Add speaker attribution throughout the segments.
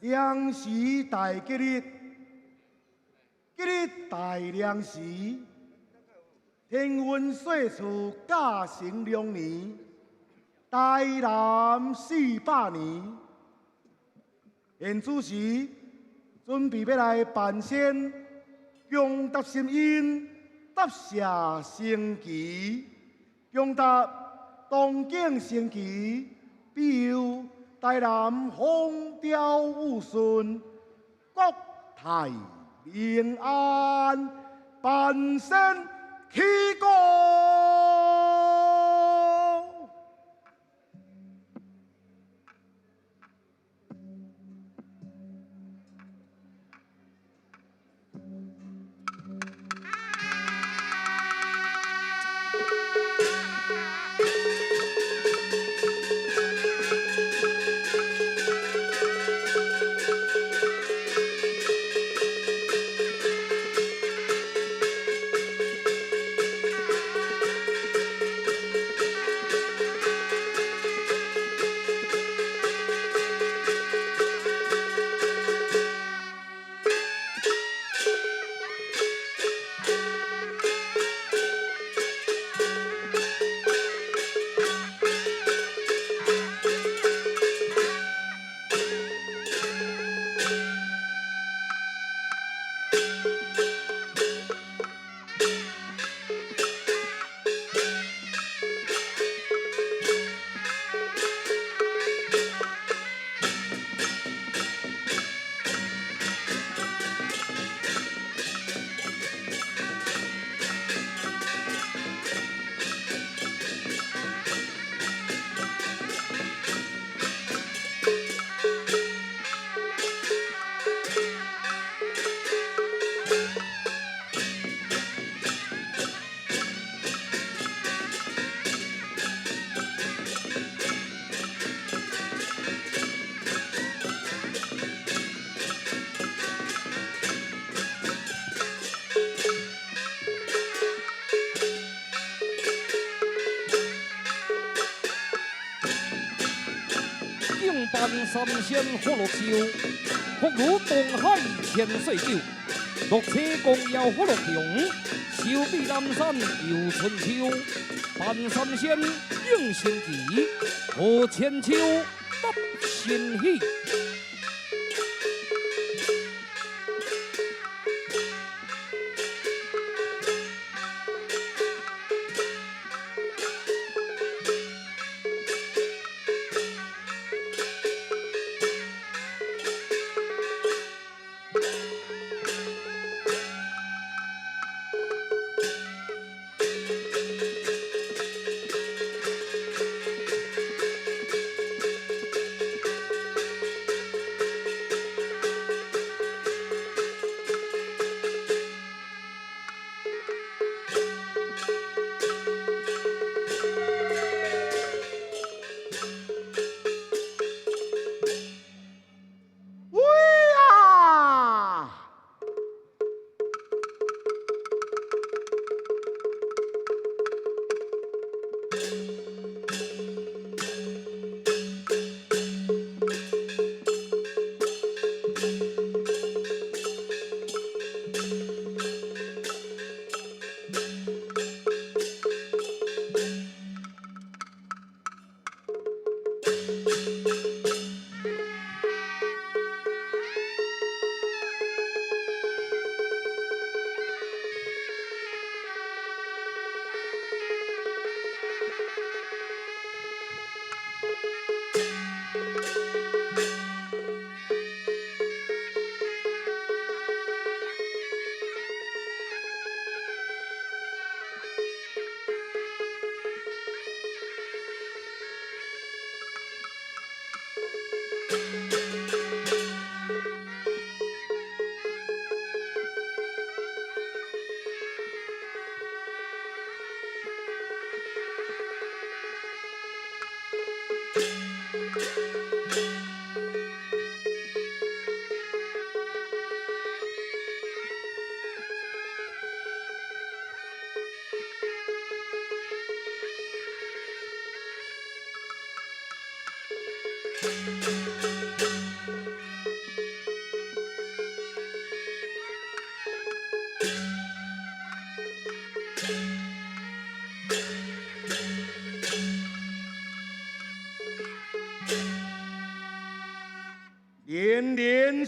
Speaker 1: 良時大吉日，吉日大良時，天運歲次嘉成兩年，台南400年。現此時準備欲來辦仙，恭答心印，答謝升旗，恭答東景升旗，庇佑台南風調雨順，國泰民安，辦仙起鼓。
Speaker 2: 敬辦三仙福祿壽，福如東海千歲久。六車公耀福祿雄，壽比南山又春秋。辦三仙應神奇，賀千秋答新喜。
Speaker 1: 喂啊！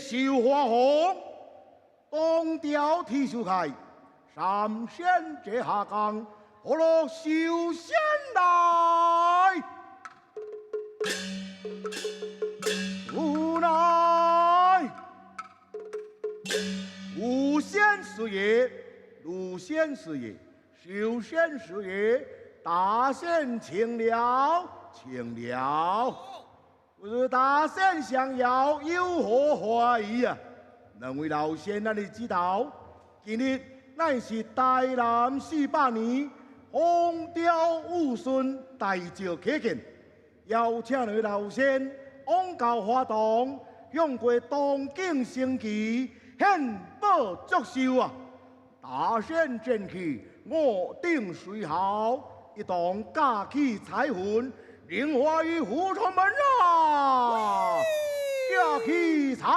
Speaker 1: 繡花紅，東調鐵樹開，三仙這下降，福祿壽仙來。無奈無仙事業，盧仙事業，壽仙事業，大仙請了，請了。不知大仙相邀有何華意啊？兩位老仙，咱你知道，今日咱是台南400年風調雨順，大轎可見，邀請兩位老仙往到花堂，向過東景升旗，獻寶祝壽啊！大仙前去，我等隨後，一同駕起彩雲，榮華於胡同門啊！駕起彩雲。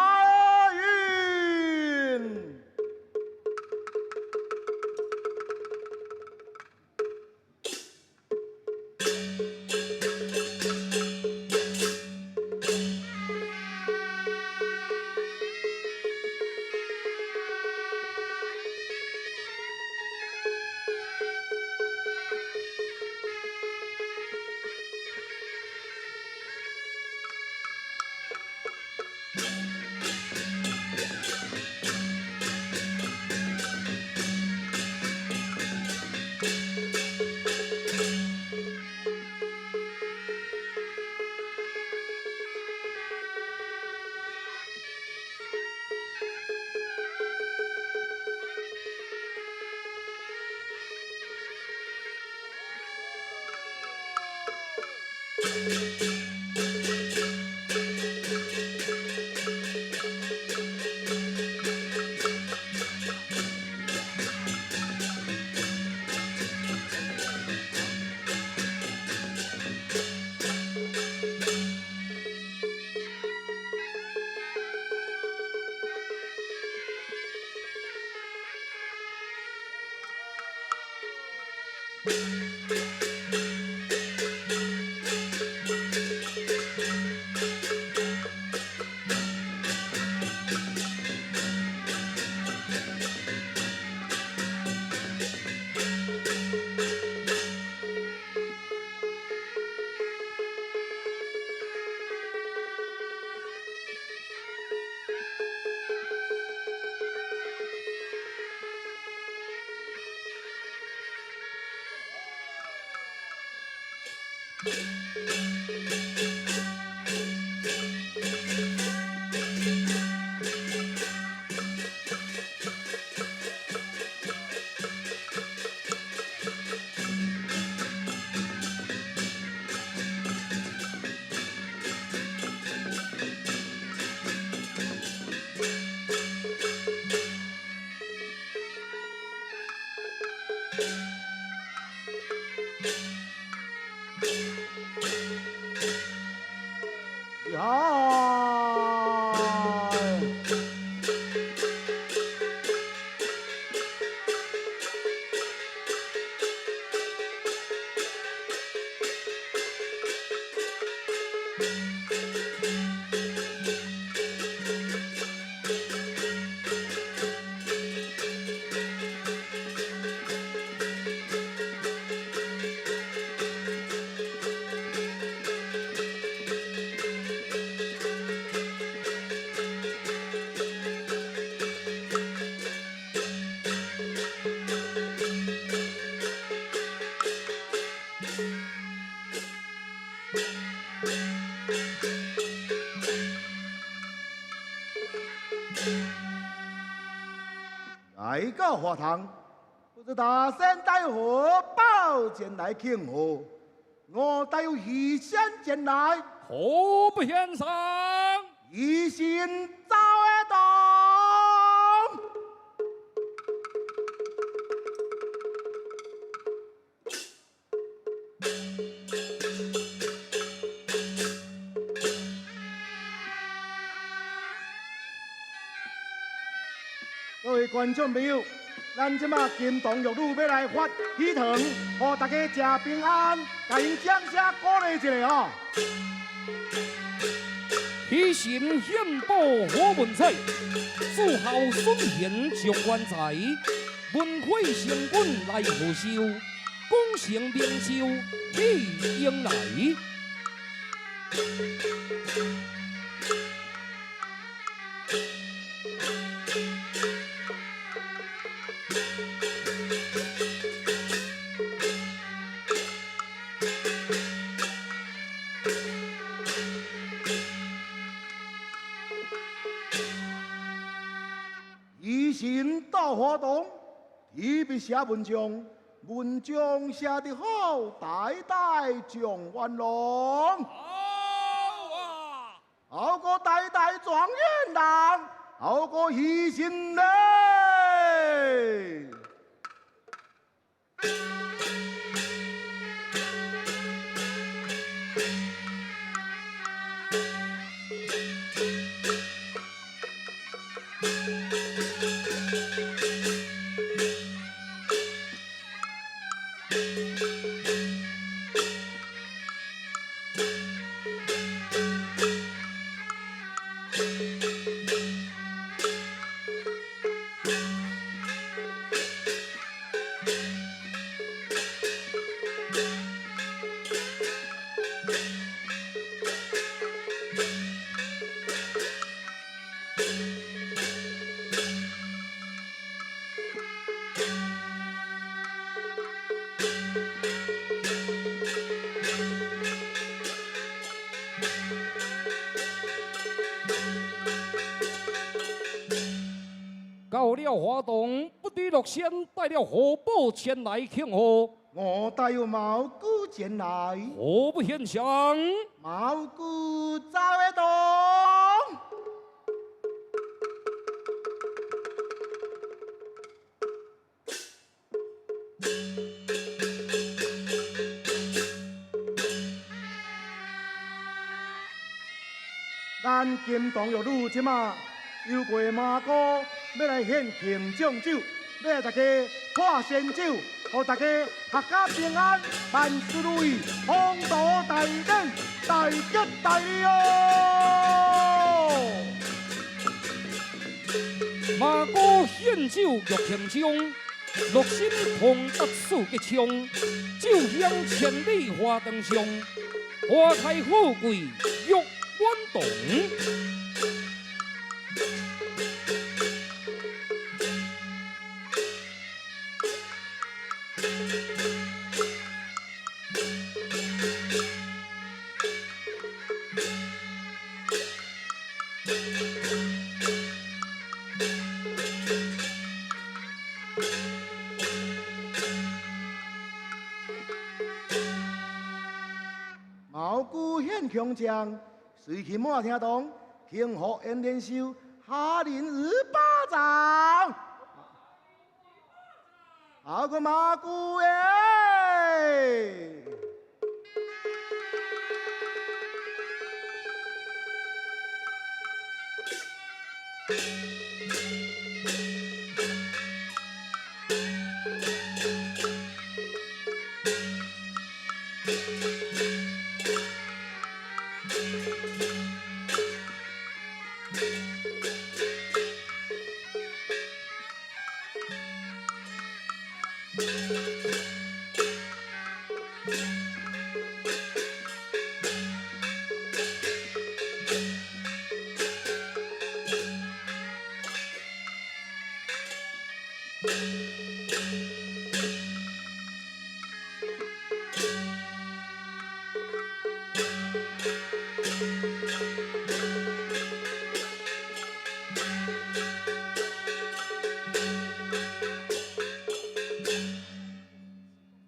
Speaker 1: 來到華堂，不知大仙帶何寶前來慶賀，我帶有喜仙前來，
Speaker 2: 何不獻上？
Speaker 1: 一心走得動。各位觀眾朋友，咱這馬金童玉女欲來發喜糖，予大家食平安，共𪜶掌聲鼓勵一下哦。
Speaker 2: 喜喜神獻寶好文采，自孝孫賢上元才，文火星君來賀壽，功成名就喜迎來。
Speaker 1: 以神到活動，提筆寫文章，文章寫得好，代代狀元郎。
Speaker 2: 好啊！
Speaker 1: 好過代代狀元郎，好過喜神嘞。
Speaker 2: 到了華東，不知樂仙帶了何寶前來慶賀。
Speaker 1: 我帶有毛姑前來，
Speaker 2: 何不獻上？
Speaker 1: 毛姑走得動。咱金童玉女這馬游過麻姑，欲來獻慶祝酒，欲來大家喝仙酒，予大家闔家平安，萬事如意，宏圖大展，大吉大利哦！
Speaker 2: 麻姑獻酒玉慶章，樂心通達四吉昌，酒香千里華燈上，花開富貴玉滿堂。
Speaker 1: 毛姑獻強將，隨去滿廳堂，慶賀延年壽，哈林28掌。好個麻姑耶！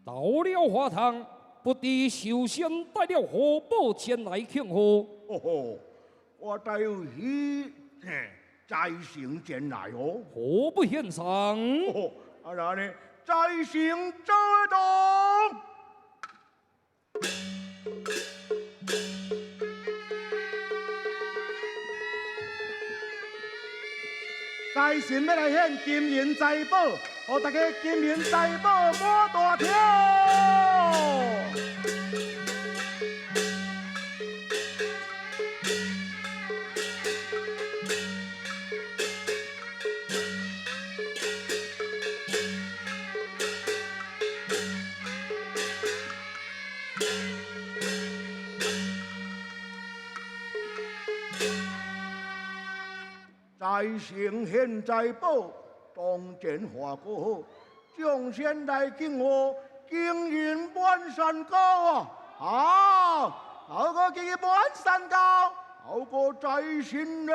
Speaker 2: 到了華堂，不知壽仙帶了何寶前來慶賀。
Speaker 1: 哦吼，我帶有喜財神前來哦。
Speaker 2: 何不獻上？
Speaker 1: 哦，啊那呢，財神走得動。財神欲來獻金銀財寶，予大家金銀財寶滿大條。財神現財寶，當前華哥，眾仙來敬賀，金銀滿山高啊！啊，好個金銀滿山高，好個財神嘞！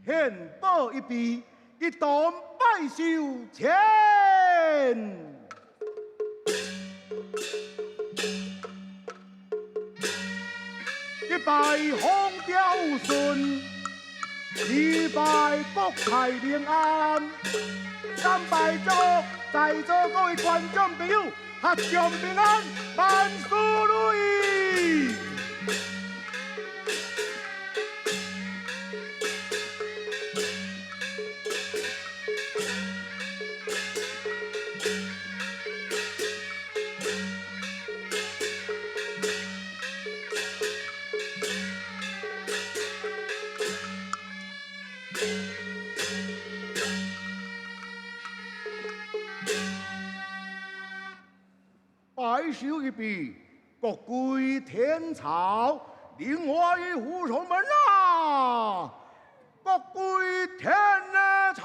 Speaker 1: 獻寶一備，一同拜壽前。一拜風調順，二拜國泰民安，三拜祝在座各位觀眾朋友，闔家平安，萬事如意。拜壽一畢，各歸天朝，另外護送門啊，各歸天朝。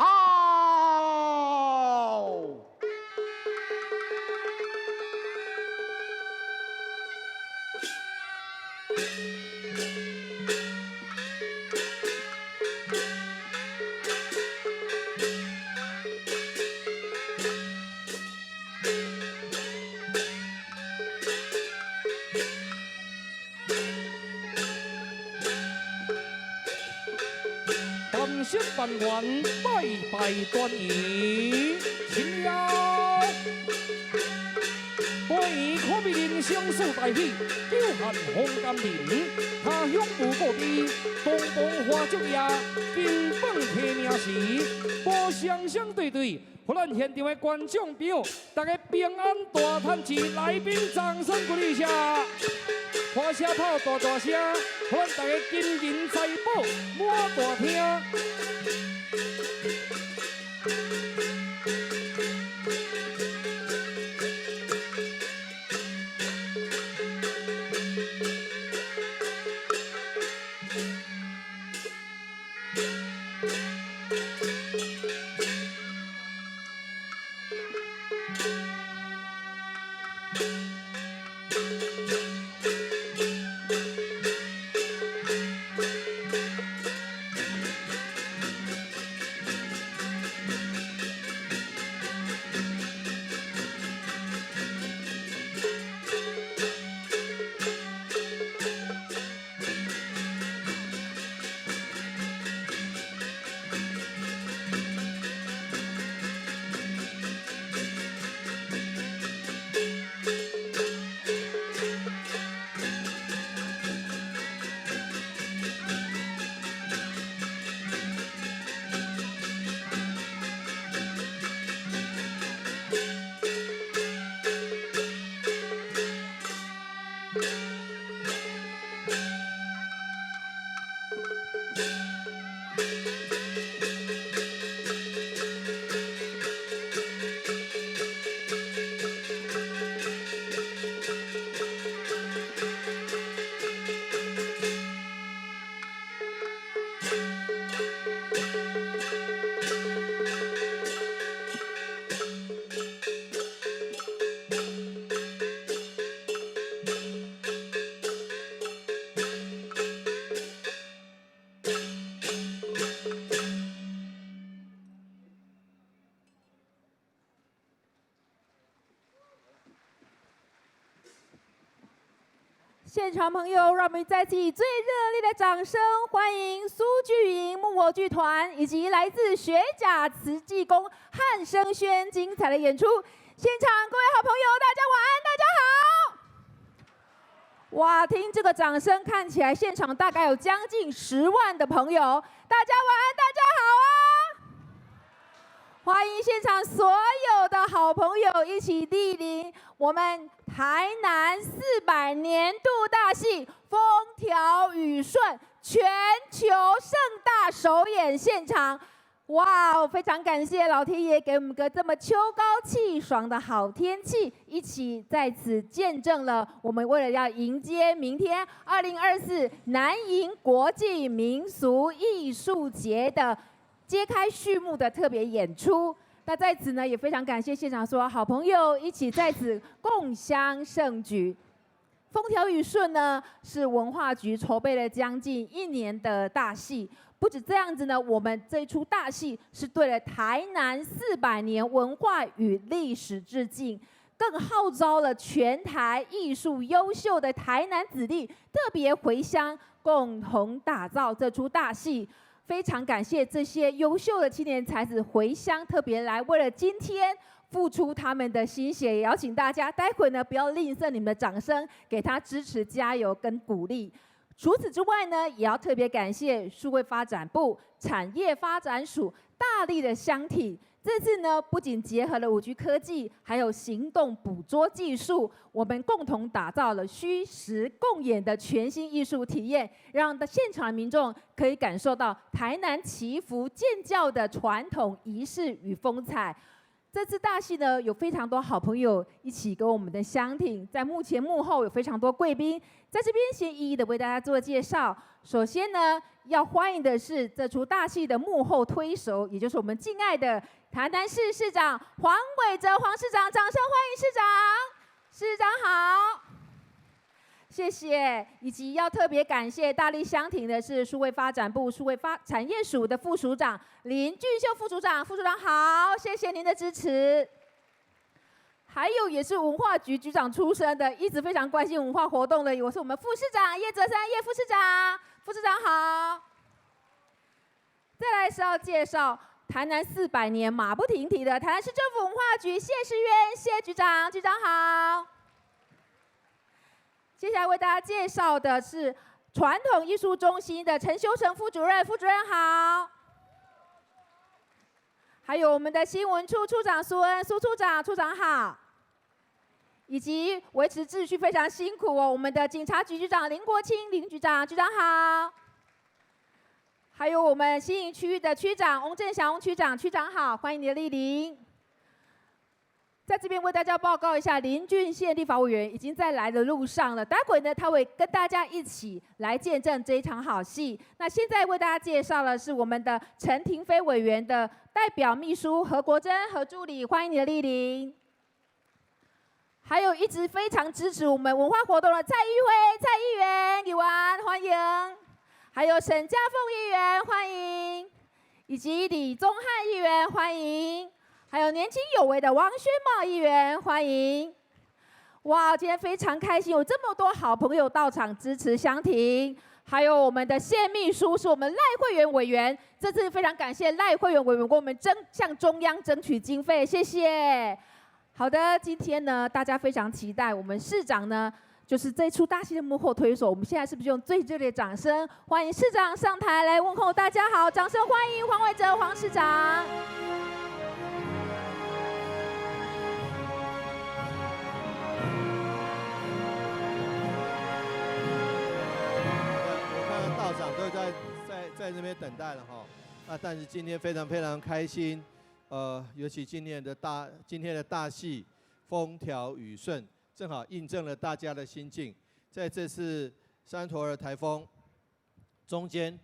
Speaker 2: 萬色萬願，拜拜團圓，親了。團圓可比人生四大喜，久旱逢甘霖，他鄉無故知，洞房花燭夜，金榜題名時，無雙雙對對，予咱現場的觀眾朋友，大家平安大趁錢，來賓掌聲鼓勵一下。歡聲炮大大聲，予咱大家金銀財寶滿大廳。
Speaker 3: 現場朋友，讓我們再次以最熱烈的掌聲歡迎蘇巨營木偶劇團以及來自學甲慈濟宮漢聲軒精彩的演出。現場各位好朋友，大家晚安，大家好。哇，聽這個掌聲，看起來現場大概有將近10萬的朋友。大家晚安，大家好啊！歡迎現場所有的好朋友一起蒞臨我們台南400年度大戲《風調雨順》全球盛大首演現場。哇，非常感謝老天爺給我們個這麼秋高氣爽的好天氣，一起在此見證了我們為了要迎接明天2024南瀛國際民俗藝術節的揭開序幕的特別演出。那在此呢，也非常感謝現場所有好朋友一起在此共襄盛舉。風調雨順呢，是文化局籌備了將近一年的大戲。不止這樣子呢，我們這一出大戲是對了台南400年文化與歷史致敬，更號召了全台藝術優秀的台南子弟特別回鄉，共同打造這出大戲。非常感謝這些優秀的青年才子回鄉，特別來為了今天付出他們的心血。也邀請大家待會呢，不要吝嗇你們的掌聲，給他支持、加油跟鼓勵。除此之外呢，也要特別感謝數位發展部產業發展署大力的相挺。這次呢，不僅結合了5G 科技，還有行動捕捉技術，我們共同打造了虛實共演的全新藝術體驗，讓現場民眾可以感受到台南祈福建醮的傳統儀式與風采。這次大戲呢，有非常多好朋友一起跟我們的相挺，在幕前幕後有非常多貴賓，在這邊先一一的為大家做介紹。首先呢，要歡迎的是這出大戲的幕後推手，也就是我們敬愛的台南市市長黃偉哲黃市長，掌聲歡迎市長。市長好，謝謝。以及要特別感謝大力相挺的是數位發展部數位發產業署的副署長林俊秀副署長，副署長好，謝謝您的支持。還有也是文化局局長出身的，一直非常關心文化活動的，我是我們副市長葉澤山葉副市長，副市長好。再來是要介紹台南400年馬不停蹄的台南市政府文化局謝世淵謝局長，局長好。接下來為大家介紹的是傳統藝術中心的陳修成副主任，副主任好。還有我們的新聞處處長蘇恩蘇處長，處長好。以及維持秩序非常辛苦哦，我們的警察局局長林國清林局長，局長好。還有我們新營區的區長翁振祥翁區長，區長好，歡迎你的蒞臨。在這邊為大家報告一下，林俊憲立法委員已經在來的路上了。待會呢，他會跟大家一起來見證這一場好戲。那現在為大家介紹的是我們的陳亭妃委員的代表秘書何國珍何助理，歡迎你的蒞臨。還有一直非常支持我們文化活動的蔡玉輝蔡議員，議員歡迎。還有沈家鳳議員歡迎，以及李宗翰議員歡迎。還有年輕有為的王宣茂議員，歡迎！哇，今天非常開心，有這麼多好朋友到場支持相挺，還有我們的謝秘書是我們賴慧媛委員，這次非常感謝賴慧媛委員為我們爭向中央爭取經費，謝謝。好的，今天呢，大家非常期待我們市長呢，就是這出大戲的幕後推手。我們現在是不是用最熱烈的掌聲歡迎市長上台來問候大家好？掌聲歡迎黃偉哲黃市長。
Speaker 4: 道長都在那邊等待了哈，那但是今天非常非常開心，尤其今天的大戲風調雨順，正好印證了大家的心境。在這次山陀兒颱風中間，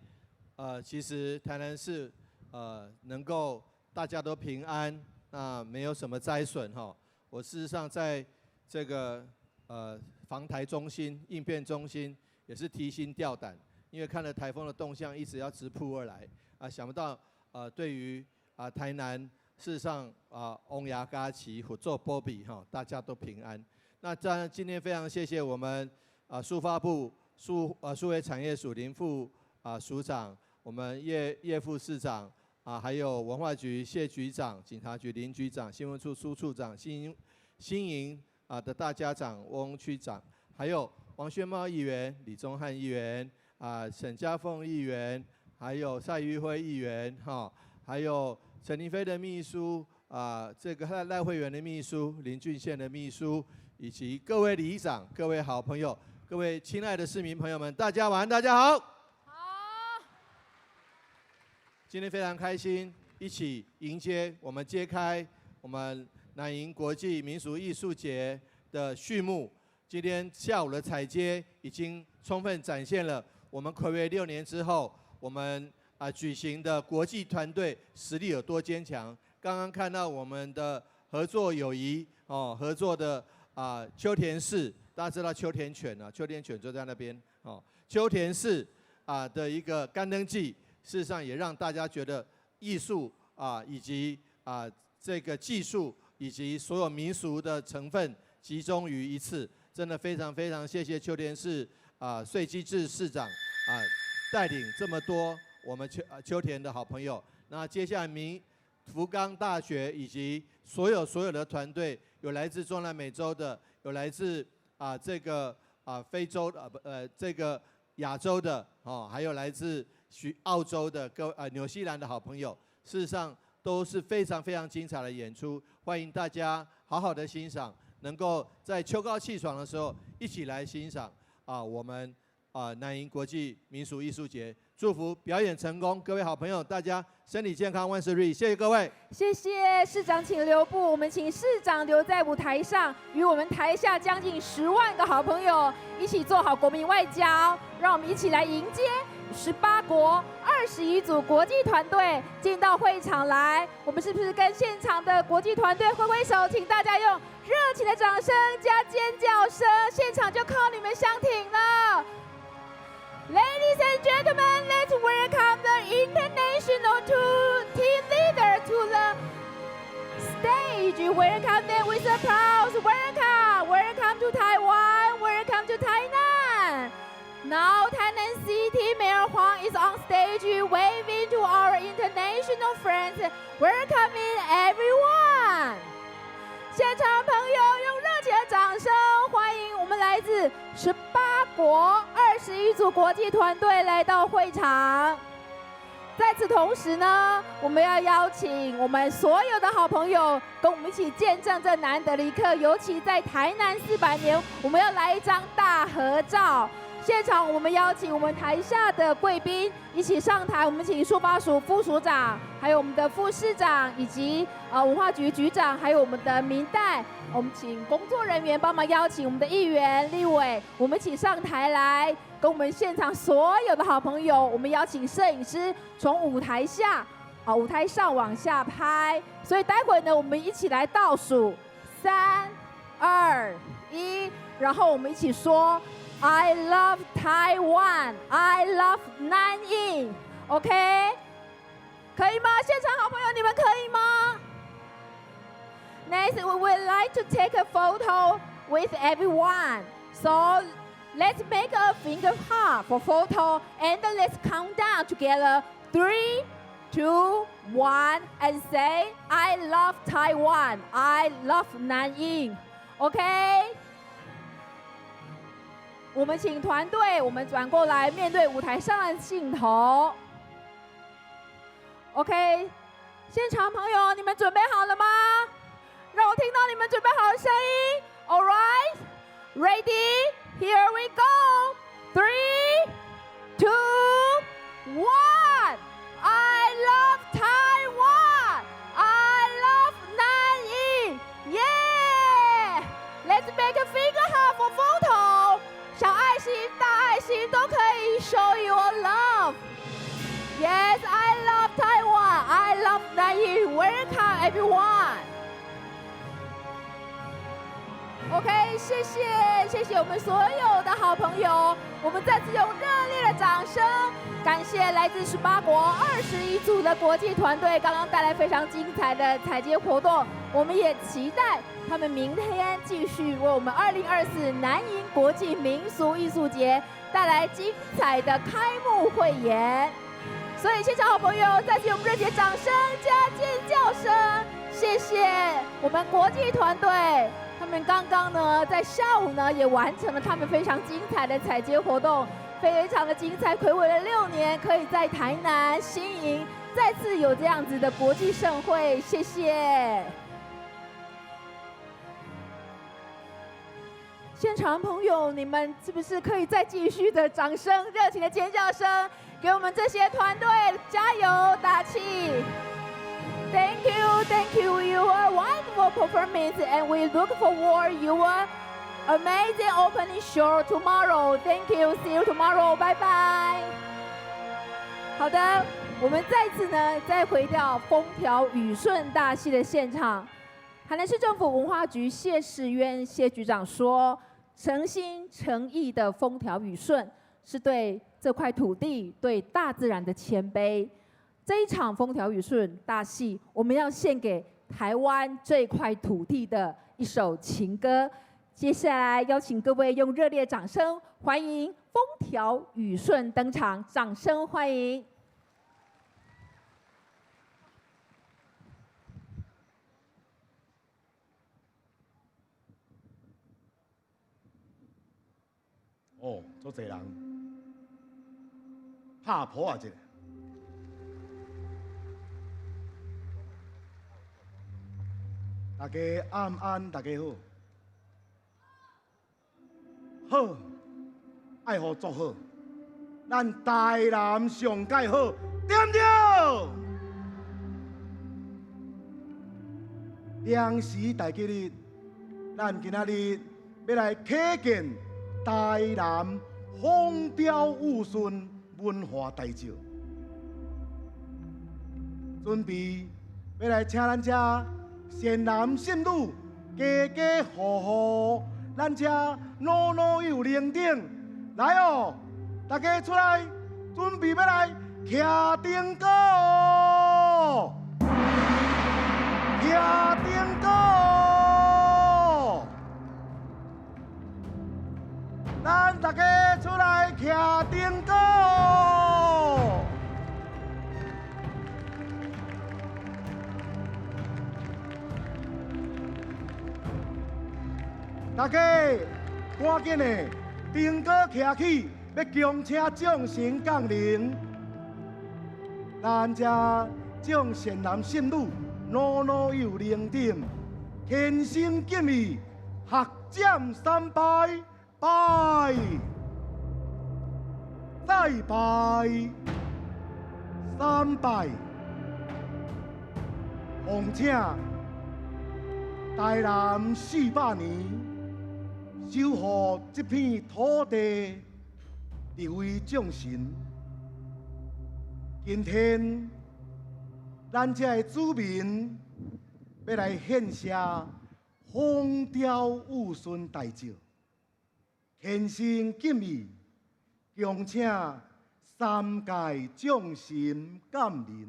Speaker 4: 其實台南市能夠大家都平安，那沒有什麼災損哈。我事實上在這個防台中心應變中心也是提心吊膽。因為看了颱風的動向，一直要直撲而來，啊，想不到，對於啊台南，事實上啊，王爺加持，佛祖保庇哈，大家都平安。那當然今天非常謝謝我們數發部數位產業署林副署長，我們葉副市長啊，還有文化局謝局長、警察局林局長、新聞處蘇處長、新營的大家長翁區長，還有王宣茂議員、李宗翰議員啊、沈家鳳議員，還有蔡玉輝議員哈，還有陳亭妃的秘書啊，這個賴惠源的秘書、林俊憲的秘書，以及各位里長、各位好朋友、各位親愛的市民朋友們，大家晚安，大家好。
Speaker 3: 好。
Speaker 4: 今天非常開心，一起迎接我們揭開我們南瀛國際民俗藝術節的序幕。今天下午的踩街已經充分展現了我們睽違6年之後，我們舉行的國際團隊實力有多堅強。剛剛看到我們的合作友誼哦，合作的秋田市，大家知道秋田犬啊，秋田犬就在那邊哦。秋田市的一個乾燈祭，事實上也讓大家覺得藝術以及這個技術以及所有民俗的成分集中於一次，真的非常非常謝謝秋田市穗基志市長帶領這麼多我們秋田的好朋友。那接下來明福岡大學以及所有的團隊，有來自中南美洲的，有來自這個非洲不這個亞洲的哦，還有來自許澳洲的各紐西蘭的好朋友，事實上都是非常非常精彩的演出，歡迎大家好好的欣賞，能夠在秋高氣爽的時候一起來欣賞我們南瀛國際民俗藝術節，祝福表演成功，各位好朋友，大家身體健康，萬事如意，謝謝各位。
Speaker 3: 謝謝市長，請留步。我們請市長留在舞台上，與我們台下將近10萬個好朋友一起做好國民外交，讓我們一起來迎接18國21組國際團隊進到會場來。我們是不是跟現場的國際團隊揮揮手？請大家用熱情的掌聲加尖叫聲，現場就靠你們相挺了。Ladies and gentlemen, let's welcome the international team leader to the stage. Welcome them with applause. Welcome, welcome to Taiwan. Welcome to Tainan. Now Tainan City Mayor Huang is on stage waving to our international friends, welcoming everyone. 現場朋友用熱情的掌聲歡迎我們來自18國21組國際團隊來到會場。在此同時呢，我們要邀請我們所有的好朋友跟我們一起見證這難得的一刻，尤其在台南400年，我們要來一張大合照。現場我們邀請我們台下的貴賓一起上台，我們請數發署副署長，還有我們的副市長，以及文化局局長，還有我們的民代，我們請工作人員幫忙邀請我們的議員、立委，我們一起上台來，跟我們現場所有的好朋友，我們邀請攝影師從舞台下舞台上往下拍，所以待會呢，我們一起來倒數三、二、一，然後我們一起說，I love Taiwan, I love 南瀛，OK，可以嗎？現場好朋友，你們可以嗎？Next, we would like to take a photo with everyone. So let's make a finger heart for photo and let's count down together. Three, two, one, and say, I love Taiwan. I love 南瀛。OK。我們請團隊，我們轉過來面對舞台上的鏡頭。OK，現場朋友，你們準備好了嗎？讓我聽到你們準備好的聲音。All right, ready? Here we go. Three, two, one. I love Taiwan. I love 南瀛。Yeah! Let's make a finger heart for photo. 小愛心、大愛心都可以 show your love. Yes, I love Taiwan. I love 南瀛。Welcome everyone. OK，謝謝，謝謝我們所有的好朋友，我們再次用熱烈的掌聲，感謝來自18國21組的國際團隊，剛剛帶來非常精彩的踩街活動。我們也期待他們明天繼續為我們2024南瀛國際民俗藝術節帶來精彩的開幕匯演。所以，現場好朋友，再次用熱烈掌聲加尖叫聲，謝謝我們國際團隊。他們剛剛呢，在下午呢，也完成了他們非常精彩的踩街活動，非常的精彩。睽違了6年，可以在台南新營再次有這樣子的國際盛會，謝謝。現場朋友，你們是不是可以再繼續的掌聲、熱情的尖叫聲，給我們這些團隊加油打氣？Thank you, thank you, your wonderful performance, and we look forward your amazing opening show tomorrow. Thank you, see you tomorrow. 拜拜。好的，我們再次呢，再回到風調雨順大戲的現場。台南市政府文化局謝世淵謝局長說：“誠心誠意的風調雨順，是對這塊土地、對大自然的謙卑。這一場風調雨順大戲，我們要獻給台灣這塊土地的一首情歌。接下來邀請各位用熱烈掌聲歡迎風調雨順登場，掌聲歡迎！
Speaker 1: 哦，足濟人拍噗仔一下。大家晚安，大家好。好，愛予足好，咱台南上蓋好，對毋對？良時大吉日，咱今仔日欲來啟建台南風調雨順文化大醮，準備欲來請咱遮善男信女，家家戶戶，咱遮老老幼奶頂來哦！大家出來，準備欲來徛燈篙哦！徛燈篙哦！咱大家出來徛燈篙哦！大家趕緊的，燈篙徛起，欲恭請眾神降臨。咱遮眾善男信女，老老幼奶頂，虔誠敬意，合掌三拜，拜，再拜，三拜，奉請台南400年守護這片土地，列位眾神，今天咱遮的子民欲來獻上風調雨順大醮，虔誠敬意，恭請三界眾神降臨。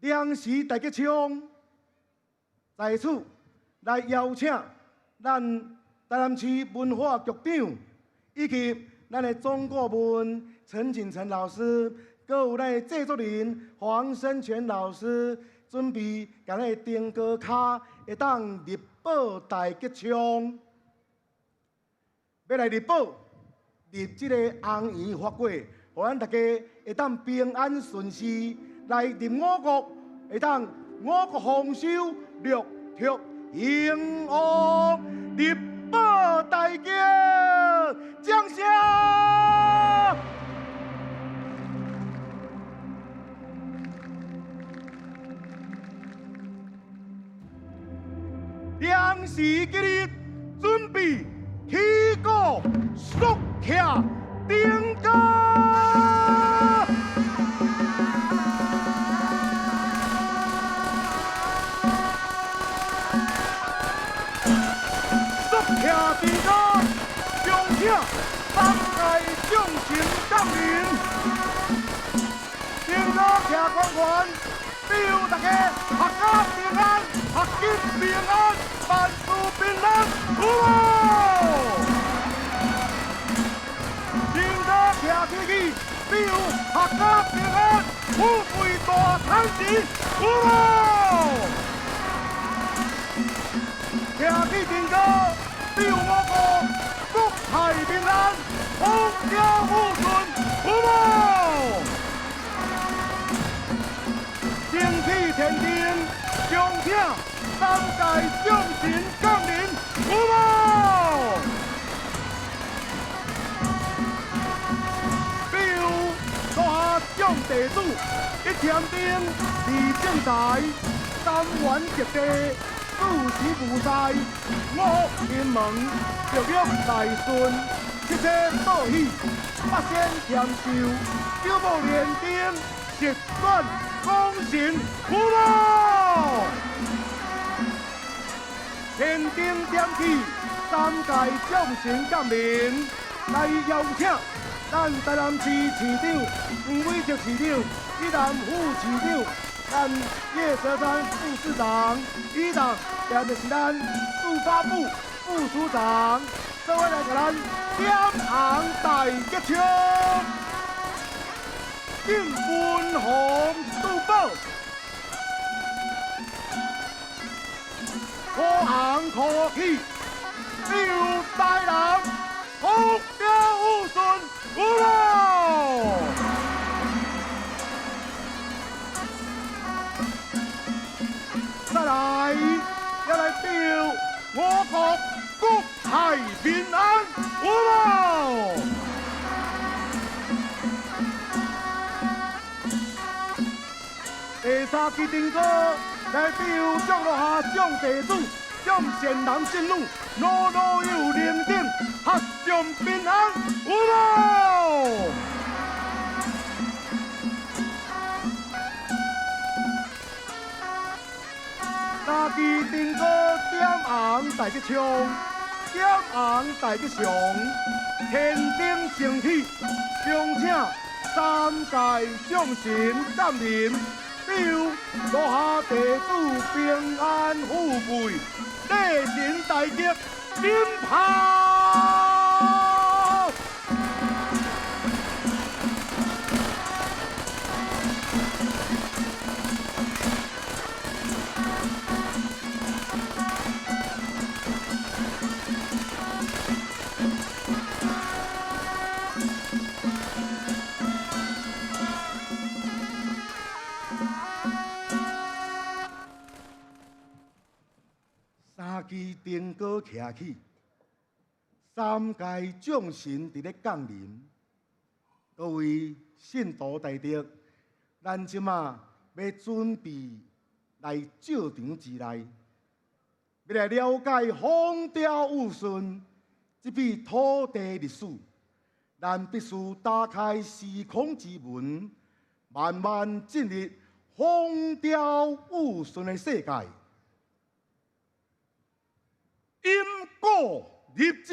Speaker 1: 良時大吉祥，在此來邀請咱台南市文化局長，以及咱的總顧問陳錦成老師，閣有咱的製作人黃生全老師，準備共咱的燈篙跤會當入寶大吉祥，欲來入寶入這个紅圓發粿，予咱大家會當平安順遂來入五穀，會當五穀豐收，六畜興旺，入寶大吉，掌聲！良時吉日，準備起鼓，速徛燈篙。徛光环，保佑大家闔家平安，闔金平安，万事平安，有无？灯高徛起去，保佑闔家平安，富贵大趁钱，有无？徛起灯高，保佑我国国泰民安，风调雨顺，有无？升起天灯，恭请三界众神降临，有无？保佑阁下众地主，一添丁，二正财，三元及第，四时无灾，五福临门，六六大顺，七星报喜，八仙添寿，九宝连灯，十选功臣，有无？天灯点起，三界众神降临，来邀请咱台南市市长黄伟哲市长，以南副市长，咱叶泽山副市长，以及也就是咱司法部副署长，做伙来共咱点红大吉枪，进文房珠宝，可红可喜，保佑台南风调雨顺，有无？再来，要来保佑我国国泰民安，有无？第三支灯光来保佑众落下众地主、众善男信女，老老有灵顶，合众平安，有无？三支灯光点红大吉祥，点红大吉祥，天灯升起，恭请三界众神降临，保佑阁下地主平安富贵，礼神大吉，鞭炮！三支灯光徛起，三界众神伫咧降临。各位信徒大德，咱这马欲准备来醮场之内，欲来了解风调雨顺这片土地历史。咱必须打开时空之门，慢慢进入风调雨顺的世界。因果入招。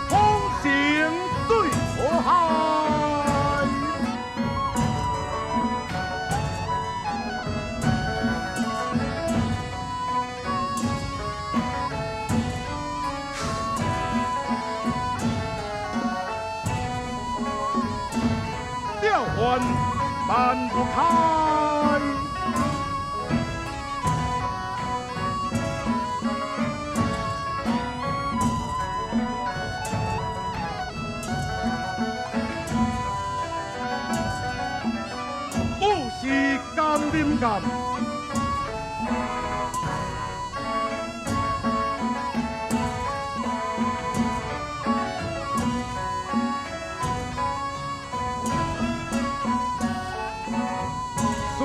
Speaker 1: 风神水海。吊环万不开，有时甘啉甘。顺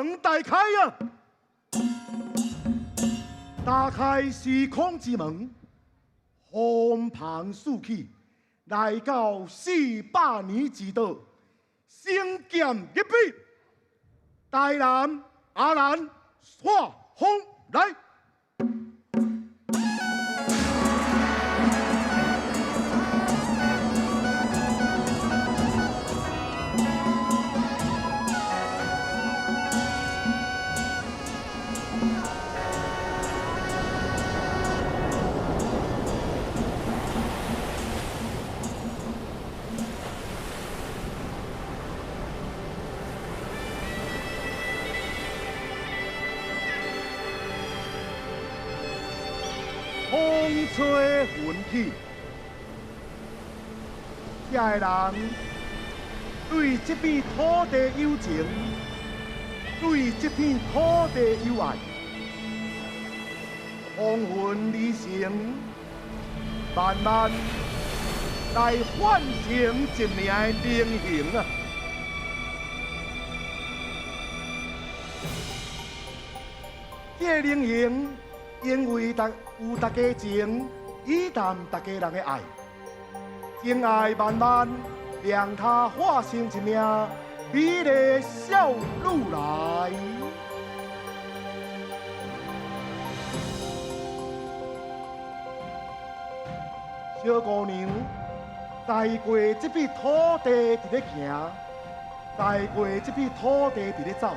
Speaker 1: 門大開啊！打開時空之門，風帆四起，來到400年之島，星劍一筆，台南阿蘭煞風來。風吹雲起，這个人對這片土地有情，對這片土地有愛，風雲而成，慢慢來喚成一名的英雄啊！這個英雄因為有大家情，以談大家人的愛，情愛慢慢讓他化成一名美麗少女來。小姑娘在過這片土地佇咧行，在過這片土地佇咧走，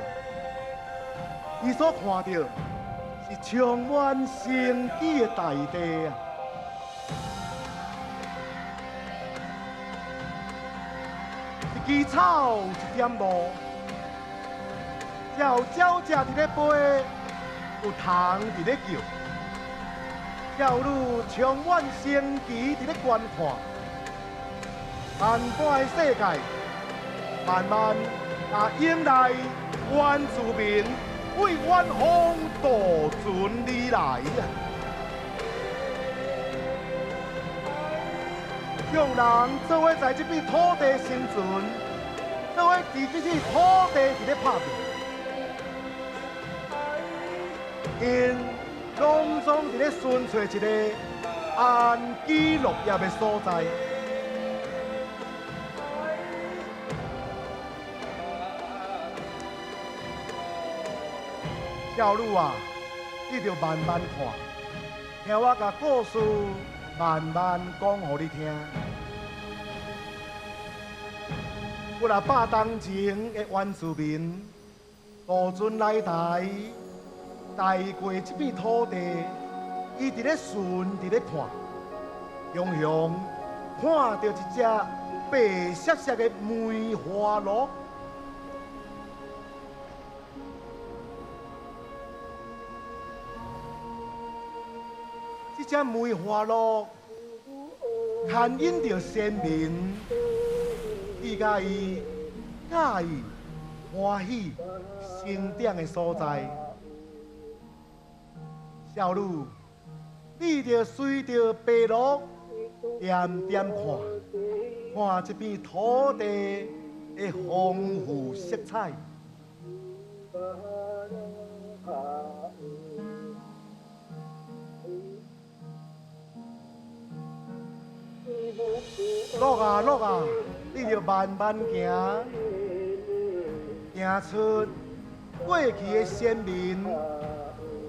Speaker 1: 伊所看到是充滿生機的大地啊！一枝草，一點露，才有鳥隻佇咧飛，有蟲佇咧叫，少女充滿生機佇咧觀看，萬般的世界，慢慢啊迎來原住民為遠方渡船而來啊！眾人做伙在這片土地生存，做伙佇這片土地佇咧拍拼，𪜶攏總佇咧尋找一個安居樂業的所在。少女啊，你著慢慢看，聽我共故事慢慢講予你聽。幾若百冬前的原住民渡船來台，來過這片土地，伊佇咧巡，佇咧看，雄雄看著一隻白雪雪的梅花鹿。這隻梅花鹿牽引著先民，去佮伊喜歡喜成長的所在。少女，你著隨著白鷺點點看，看這片土地的豐富色彩。鹿啊鹿啊，你著慢慢行，行出過去的先民，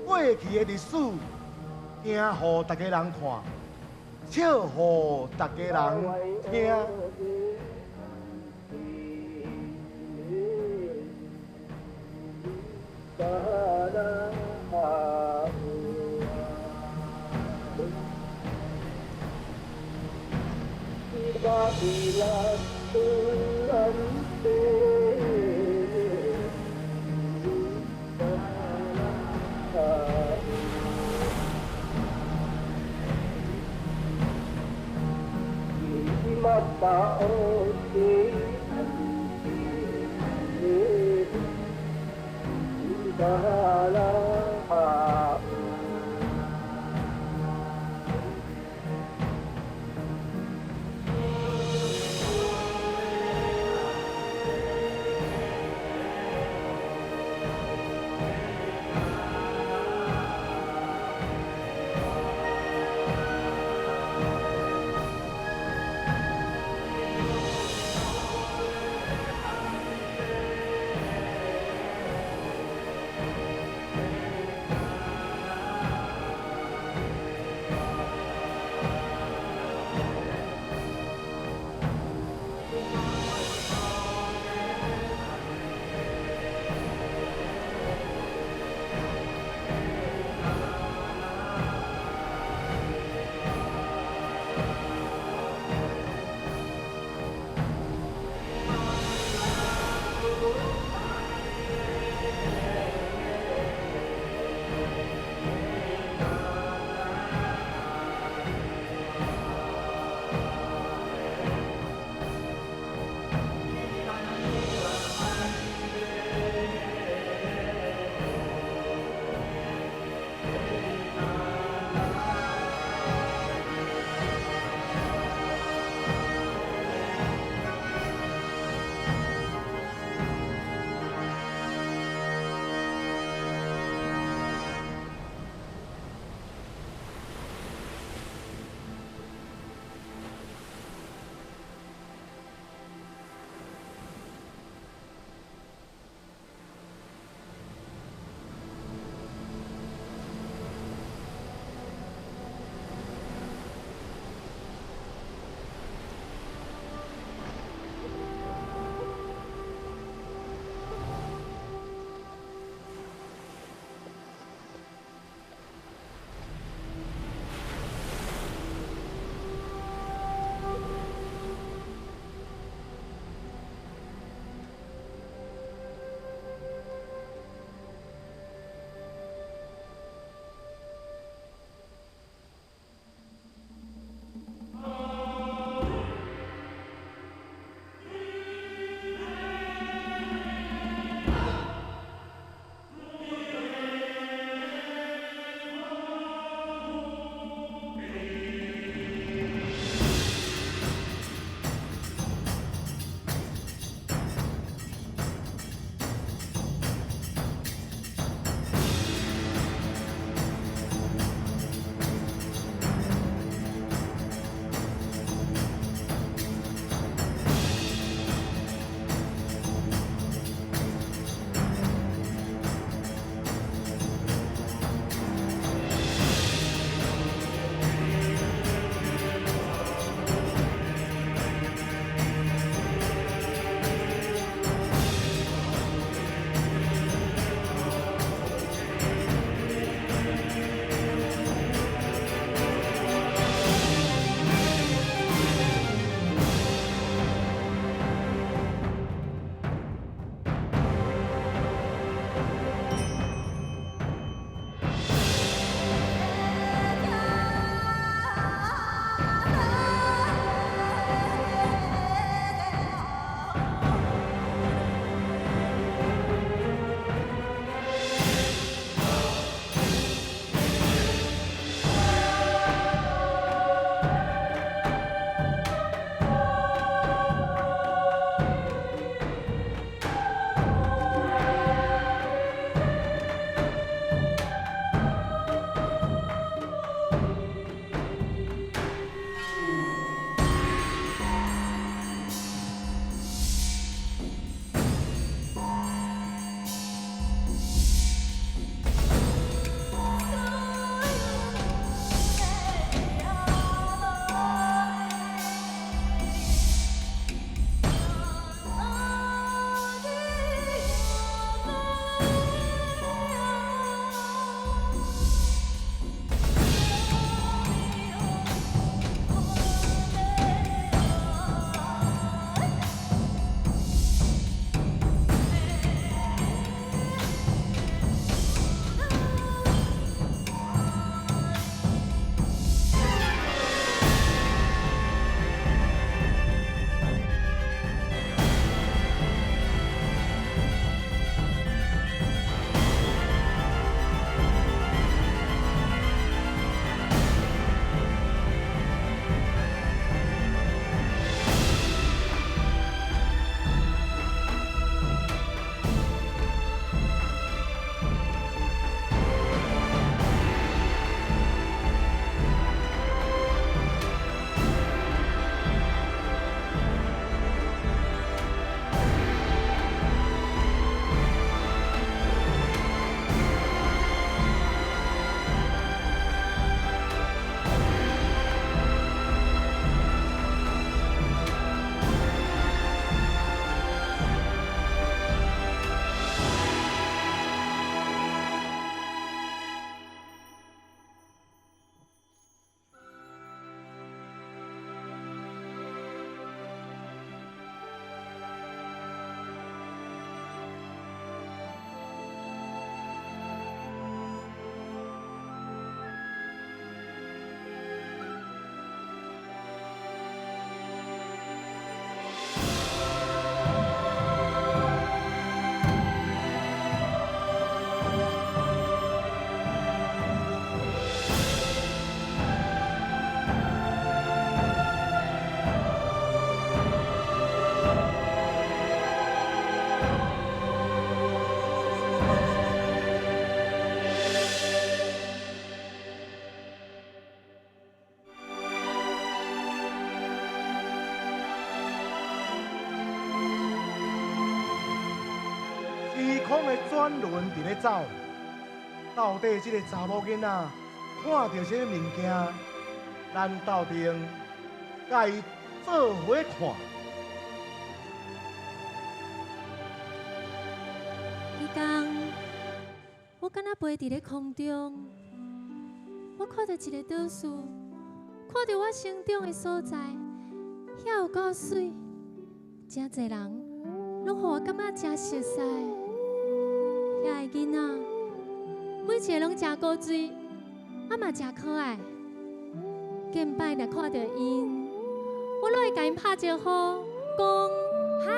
Speaker 1: 過去的歷史，行予大家人看，笑予大家人聽。转轮伫咧走。到底这个查某囡仔看著啥物物件？咱斗阵共伊做伙看。
Speaker 5: 彼工，我敢若飞伫咧空中，我看著一个岛屿，看著我成长的所在，遐有够媠，诚济人攏予我感觉诚熟似。遐个囡仔，每一个攏诚古錐，啊嘛诚可爱。见摆若看著𪜶，我攏会共𪜶拍招呼，讲嗨。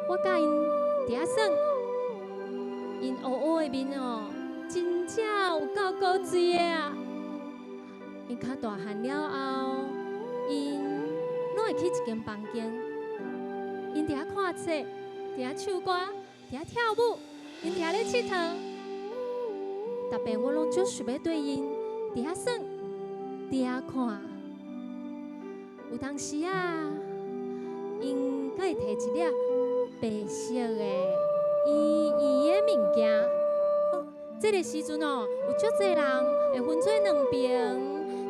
Speaker 5: 我佮𪜶伫遐耍，𪜶乌乌的面哦，真正有够古錐的啊！𪜶较大汉了后，𪜶攏会去一间房间，𪜶伫遐看册，伫遐唱歌，伫遐跳舞，𪜶伫遐咧𨑨迌。逐遍我攏足想欲缀𪜶伫遐耍，伫遐看。有当时啊，𪜶阁会提一粒白色的圆圆的物件。哦，这个时阵哦，有足济人会分做两边，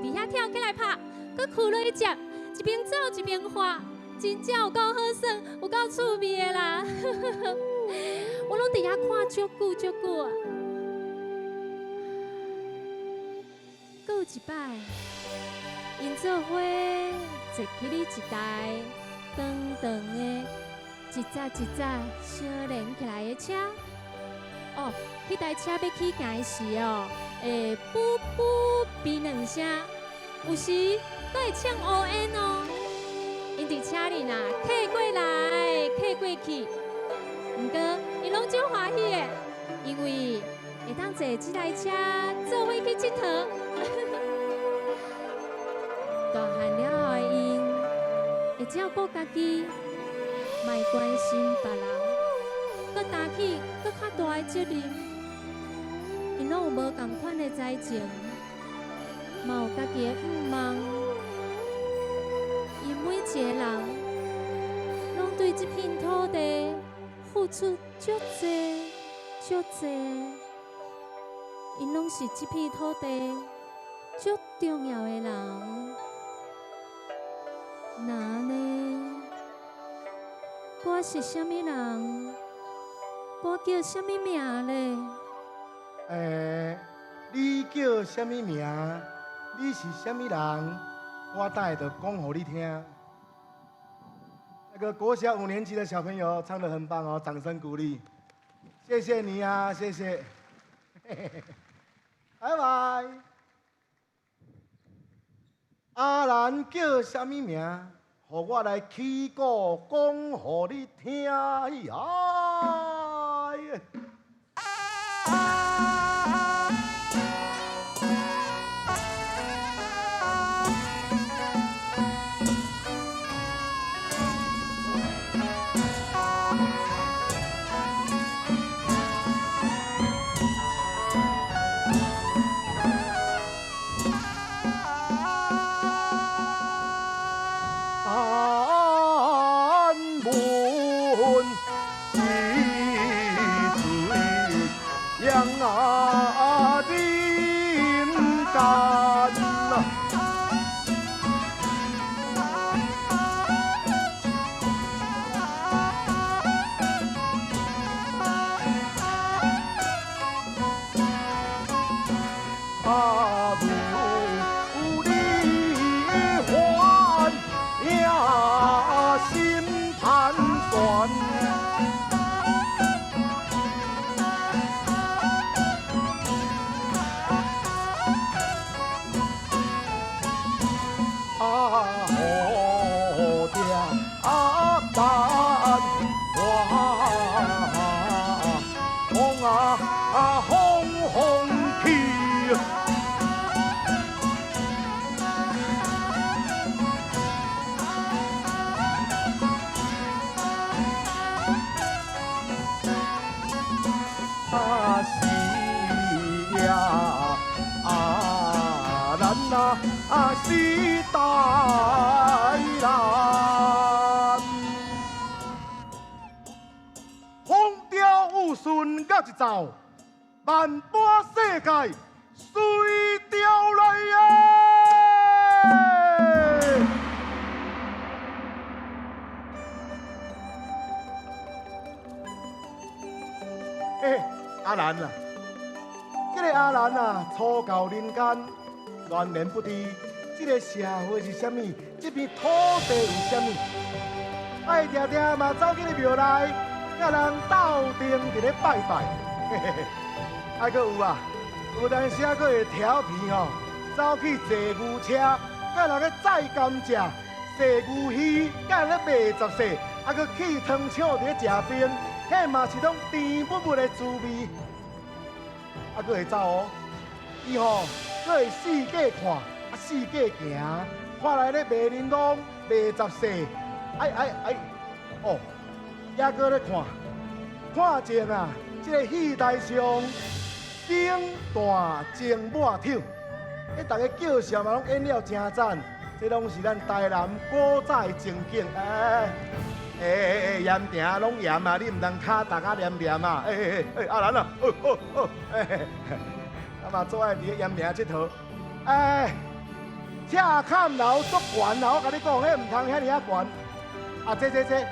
Speaker 5: 伫遐跳起来拍，阁跍落去接，一边走一边画，真正有够好耍，有够趣味的啦！我攏伫遐看足久足久啊。阁有一摆，𪜶做伙坐起咧一台长长的、一节一节相连起来的车。哦，彼台车欲起行的时哦，会噗噗哔两声，有时阁会呛乌烟哦。𪜶伫车里啊，客过来，客过去，毋过𪜶攏足欢喜的，因为会当坐这台车做伙去𨑨迌。大汉了后的𪜶会照顾家己，嘛会关心别人，阁担起阁较大的责任。𪜶攏有无仝款的才情，嘛有家己的愿望。𪜶每一个人，攏对这片土地付出足济足济。𪜶攏是这片土地足重要的人。那按呢，我是啥物人？我叫啥物名咧？
Speaker 1: 你叫啥物名？你是啥物人？我等下就讲予你听。那个国小五年级的小朋友唱得很棒哦，掌声鼓励，谢谢你啊，谢谢，拜拜。阿兰叫啥物名？予我来起鼓讲予你听。哎。是台南。順甲一走，萬般世界隨著來耶！欸，阿蘭啊，這个阿蘭啊，初到人間，全然不知這个社會是啥物，這片土地有啥物。愛定定嘛走進去廟內，佮人鬥陣佇咧拜拜。嘿嘿嘿，啊，閣有啊，有當時啊，閣會調皮吼，走去坐牛車，佮人咧載甘蔗、踅牛墟，佮人咧賣雜碎，啊，閣去糖廠佇咧食冰，彼嘛是攏甜蜜蜜的滋味。啊，閣會走哦，伊吼閣會四界看，啊，四界行，看來咧賣檸檬、賣雜碎，哎哎哎，哦，猶閣咧看，看見啊，這个戲台上頂大前抹丑，彼逐家叫笑嘛攏演了誠讚，這攏是咱台南古早的情景。哎哎哎哎，鹽埕攏鹽啊，你毋通跤逐仔黏黏啊！哎哎哎，阿蘭啊，哦哦哦，哎，啊嘛做愛佇咧鹽埕𨑨迌。哎，赤崁樓足懸啊！我共你講，彼毋通遐爾仔懸。啊，這這這，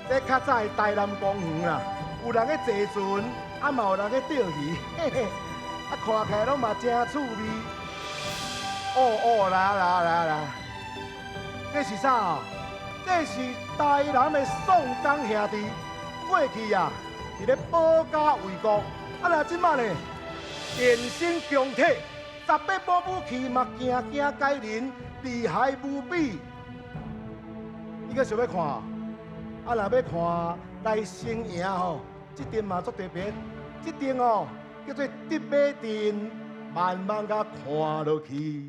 Speaker 1: 這較早的台南公園啦，有人咧坐船，啊嘛有人咧釣魚，嘿嘿，啊看起來攏嘛誠趣味。哦哦，來來來來，這是啥？這是台南的宋江兄弟，過去啊，佇咧保家衛國，啊若這擺呢，變身強體，18把武器嘛，驚驚解人，厲害無比。你閣想欲看？啊，若欲看來星營吼，這陣嘛足特別，這陣哦叫做竹馬陣，慢慢共看落去。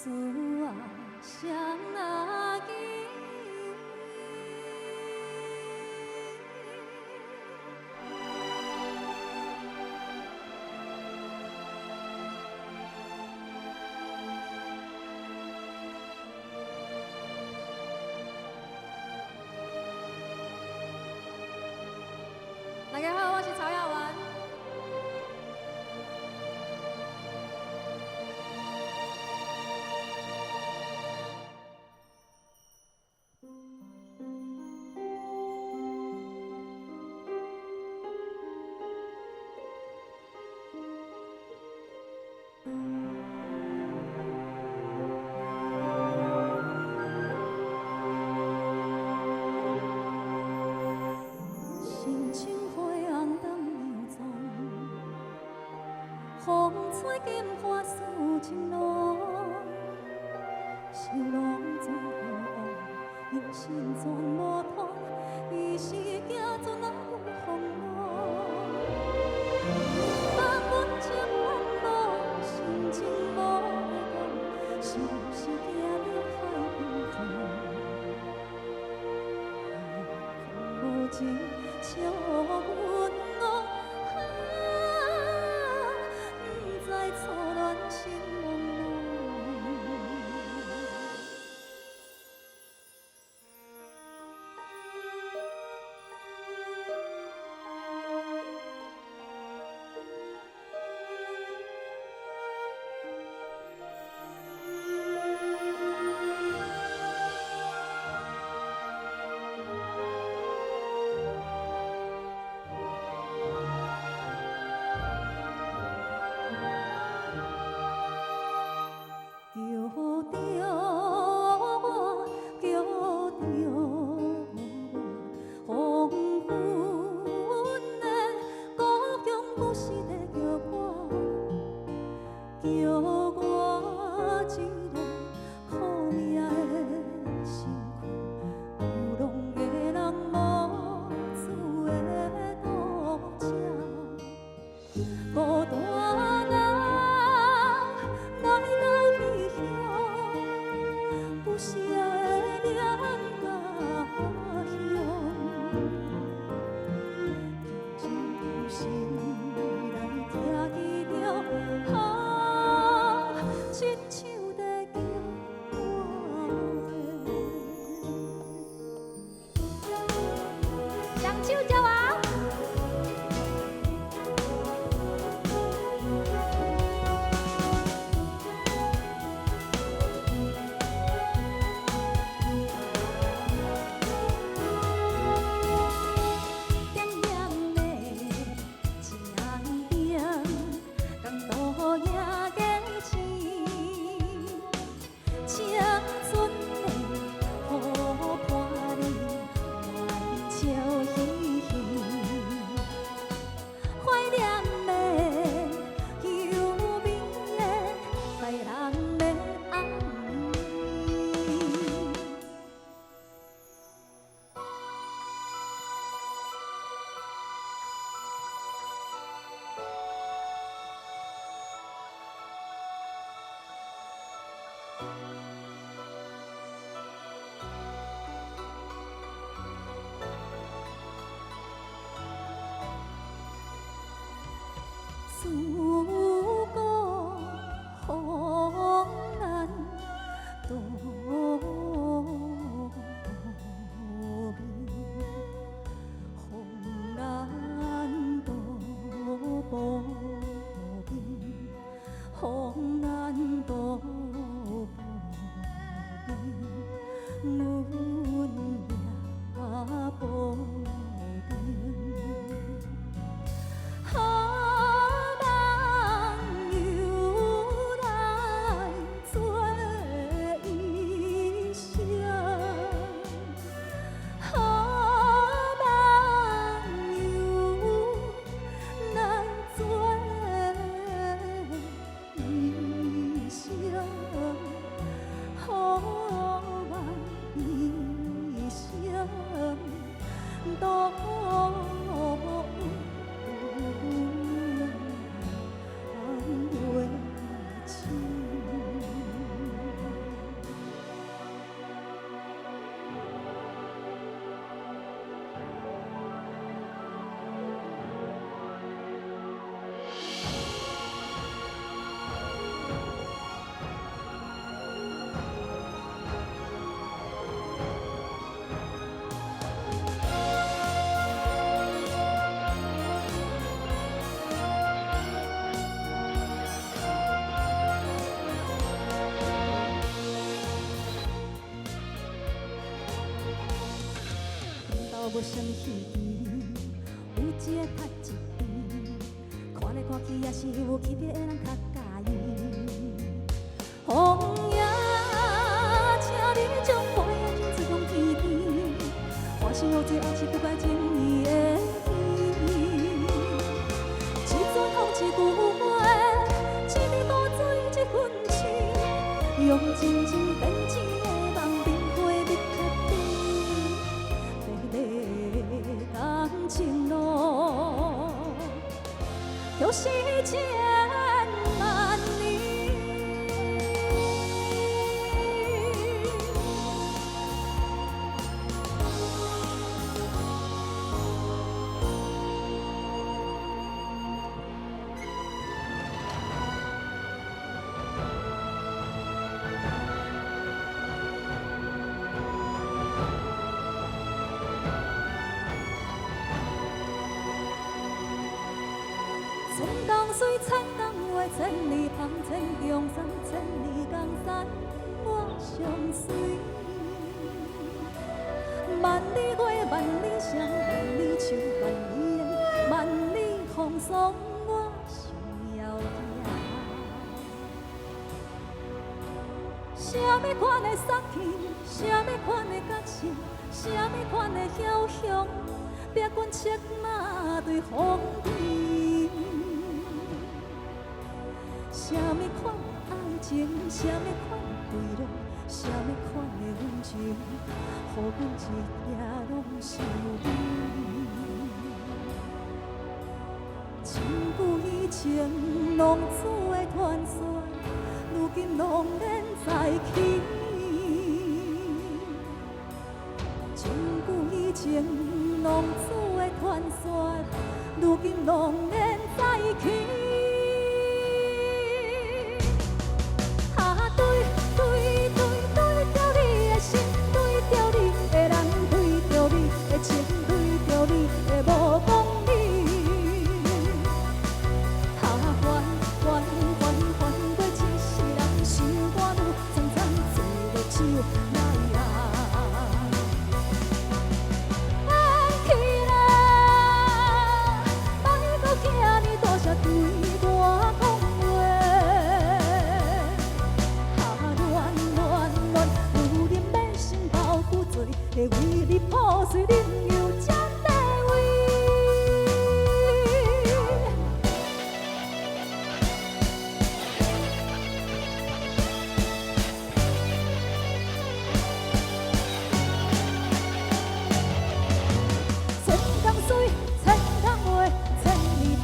Speaker 5: 思啊双仔见。
Speaker 3: 大家好，我是曹雅雯。
Speaker 5: 亲像花红当油妆，风吹金花似情浓，受拢全无枉，人生全无通，伊是行船仔有风浪。啊，阮情阮无，心情无咧讲，是毋是行著海风空？海空无情，笑阮戆，啊，不知初恋心朦胧。叫著我，叫著我，黄昏的故乡不是在叫我，叫我一个苦命的身躯，流浪的人无厝的倒车，孤单人来到异乡，不舍的两家乡，今时来听见著，啊，亲像在叫我的。
Speaker 3: 双手招啊！
Speaker 5: 点点的一红点，江渡夜景星，青春的好伴侣，欢笑嘻嘻，怀念的幽美的别人的暗暝。自古风难渡边，风难渡无边，风难渡无边，阮也无边。啊，万
Speaker 6: 無啥物戲有一个較一邊，看來看去也是有去的人較佮意。風呀，請你將我的情吹向天邊，歡喜予醉，還是不怪情意的甜。一阵风，一句話，一滴露水，一份情，用真情編一个夢，變花蜜較甜，白白感情路，就是千萬年。千江水，千江月，千里芳，千重山，千里江山，我相随。萬里月，萬里霜，萬里樹，萬里煙，萬里風霜，我想要行。啥物款的殺氣，啥物款的感情，啥物款的梟雄，逼阮策馬對風尘。啥物款的愛情，啥物款的快樂，啥物款的溫情，予阮一夜攏想你。真久以前浪子的傳說，如今攏連在起。真久以前浪子的傳說，如今攏連在起。啊，對對對對著你的心，對著你的人，對著你的情，對著你的無公理。啊，煩煩煩煩過一世人，心肝愈悖悖做目睭來啊。放棄啦，莫閣遐爾大聲對我講話。啊，亂亂亂，女人欲成包久做，會為你破碎，恁又這地位。千江水，千江月，千里芳，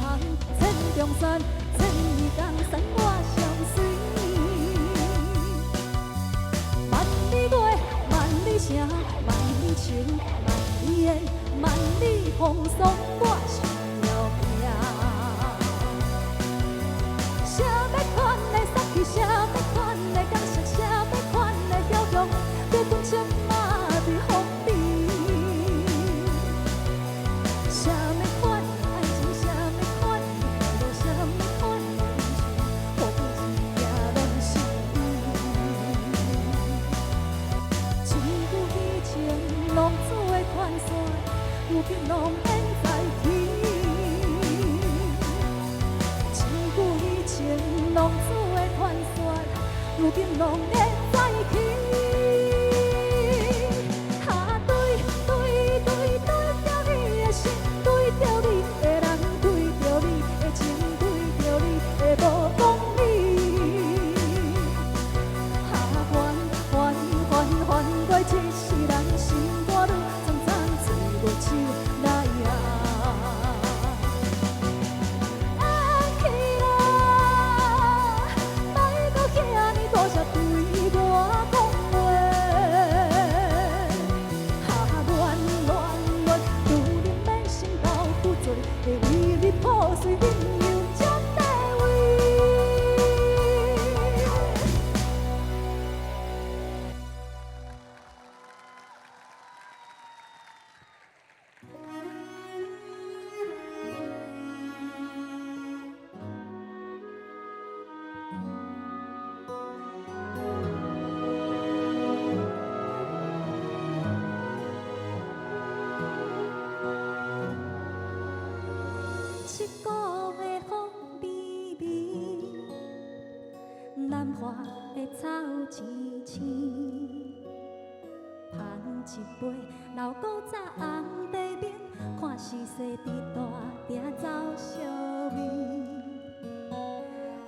Speaker 6: 千重山，千里江山，我相隨。萬里月，萬里城，萬里情，萬里煙，萬里風霜，我想要行。啥物款的殺氣，啥物款的感受，啥物款的梟雄，逼阮策馬對風塵。啥物款的愛情，啥物款的快樂，啥物款的溫情，予阮一夜攏想你。真久以前浪子的傳說，如今攏連在起。真久以前浪子的傳說，如今攏連在起。啊，對對對對著你的心，對著你的人，對著你的情，對著你的無公理。啊，煩煩煩煩過一世人，心肝愈悖悖做目睭來啊。放棄啦，莫閣遐爾大聲對我講話。南花的草青青。捧一杯老古早红茶冰，看时势伫大鼎走相味。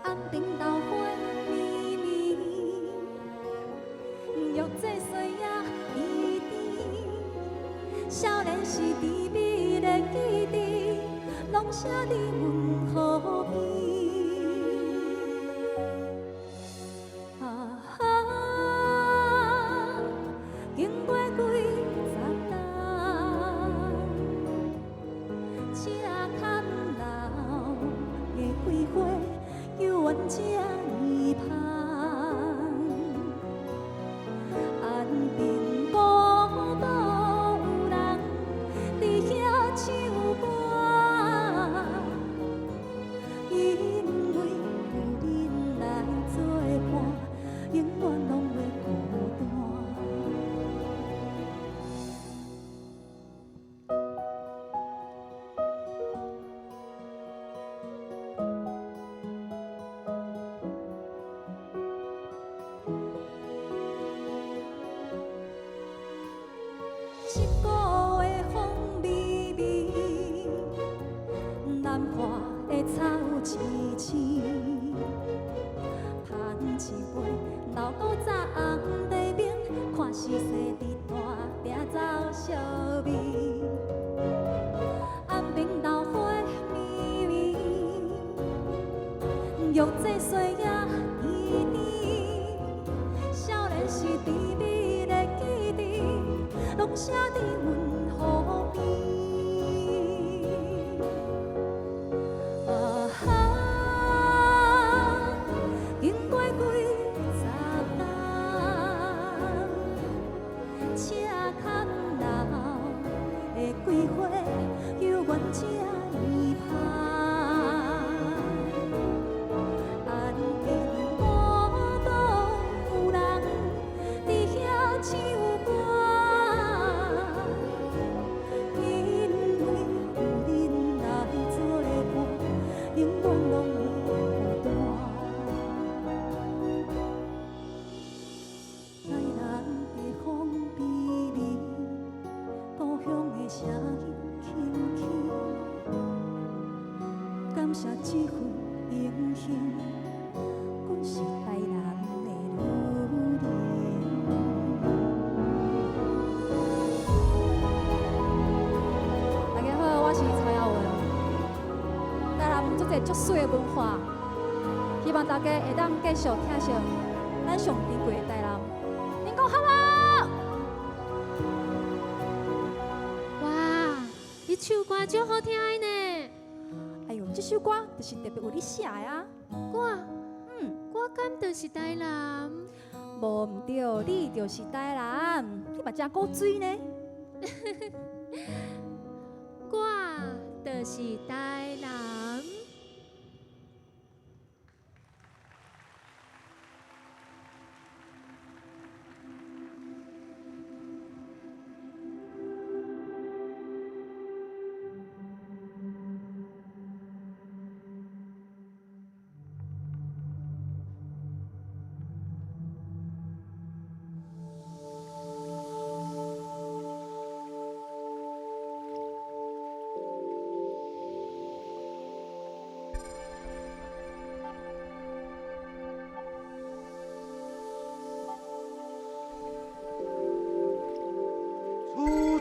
Speaker 6: 安平豆花绵绵，玉做细仔甜甜。少年时甜美的记忆，拢写伫阮予边。啊哈，经过几十冬，车坎老的开花，犹原这呢香。安平古道有人伫遐唱歌，因为有恁来作伴，永远拢袂孤单。七股的风微微，南花的草青青。捧一杯老古早红茶冰，看时势伫大鼎走相味。安平豆花绵绵，玉做细仔甜甜。少年时甜美的记忆，拢写伫阮予边。啊哈，经过几十冬，车坎老的开花，犹原这呢香。安平古道有人伫遐唱歌，因为有恁来作伴，永远拢袂孤单。台南的风微微，故乡的声音轻轻，感谢这份荣幸，阮是台南的女人。大家好，我是蔡雅文。台南有足济足媠的文化，希望大家會當繼續聽著咱上珍貴的台南。恁講好無？
Speaker 5: 哇，你唱歌足好聽的呢！
Speaker 6: 哎呦，這首歌就是特別為你寫的啊。
Speaker 5: 我，我敢就是台南？
Speaker 6: 無毋對，你就是台南，你嘛真古錐呢。
Speaker 5: 我就是台南。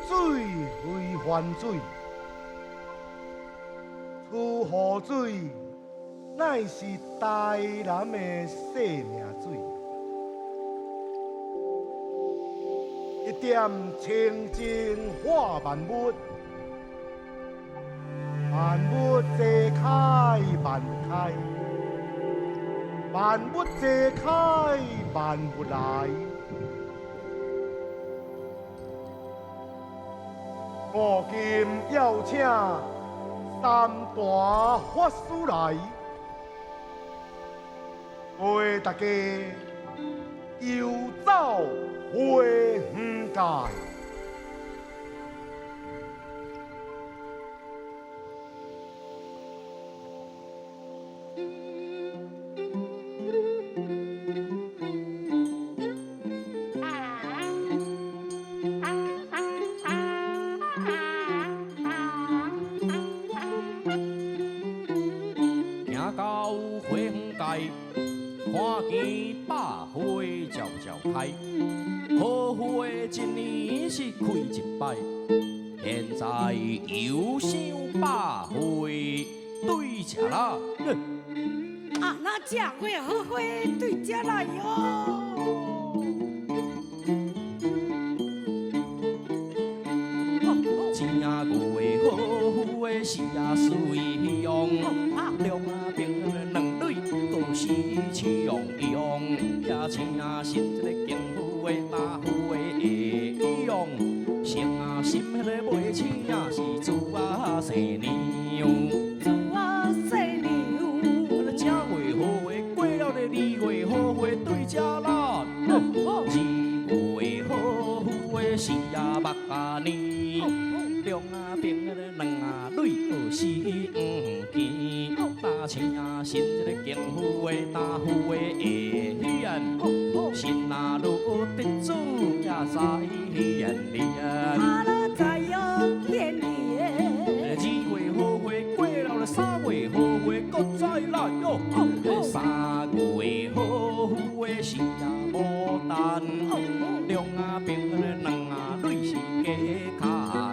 Speaker 1: 此水非凡水，此雨水乃是台南的生命水。一點清淨化萬物，萬物齊開萬物開，萬物齊開萬物來。我今邀請三大法師來，為大家遊走花園界。
Speaker 2: 花园界，看见百花渐渐開，好花一年是開一擺，現在又想百花對這來。
Speaker 7: 啊，那正月好花對這來喲。
Speaker 2: 正月好花是啊水用，兩邊兩蕊閣是長用，也請新這个功夫的大夫的用，成啊心彼个袂請是煮啊生娘。
Speaker 7: 煮啊生娘。
Speaker 2: 正月好花過了咧，二月好花對這來，二月好花是啊目仔年。兩仔邊兩仔蕊閣是黃金，大請新這个功夫的大夫的下顯，新啊女得主也在現年。
Speaker 7: 阿拉在哟現年。
Speaker 2: 二月好花過了咧，三月好花閣再來喲。三月好花是啊牡丹，兩仔邊兩仔蕊是加卡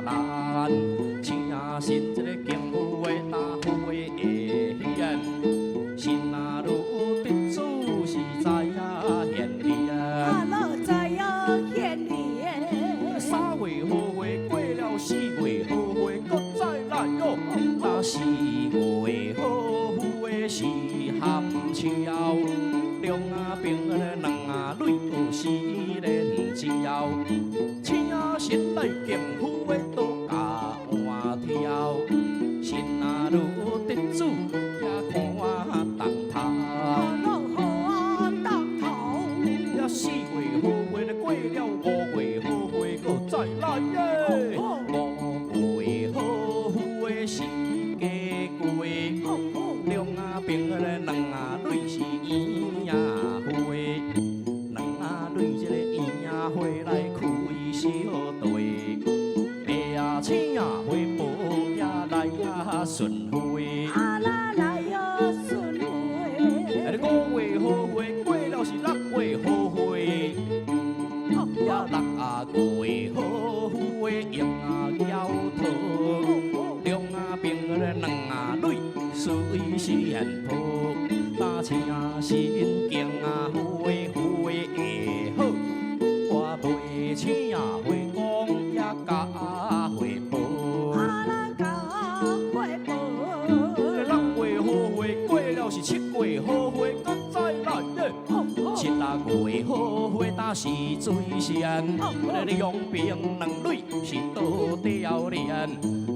Speaker 2: 蘭，請新這个功夫的大夫的下顯，新啊女得主是在啊現年。
Speaker 7: 阿拉在哟現年。
Speaker 2: 三月好花過了，四月好花閣再來喲。啊，四月好花是含笑，兩仔邊兩仔蕊閣是蓮椒，請新來功夫的倒甲換跳，新啊女得主也看當頭。
Speaker 7: 阿當頭。
Speaker 2: 也四月好花咧過了，五月好花閣再來耶。五月好花是雞桂，兩仔邊兩仔蕊是圓仔花，兩仔蕊這个圓仔花來開小對，白啊請啊花婆也來啊順花。
Speaker 7: 阿拉來喲順花。
Speaker 2: 哎，五月好花過了是六月好花，也六月好花用啊搖桃，兩仔邊兩仔蕊水仙抱，大請新景啊花花會好，我袂請花公也甲花婆。
Speaker 7: 阿拉甲花婆。
Speaker 2: 六月好花過了是七月好花閣再來耶。七月好花打是水仙，兩邊兩蕊是倒吊蓮，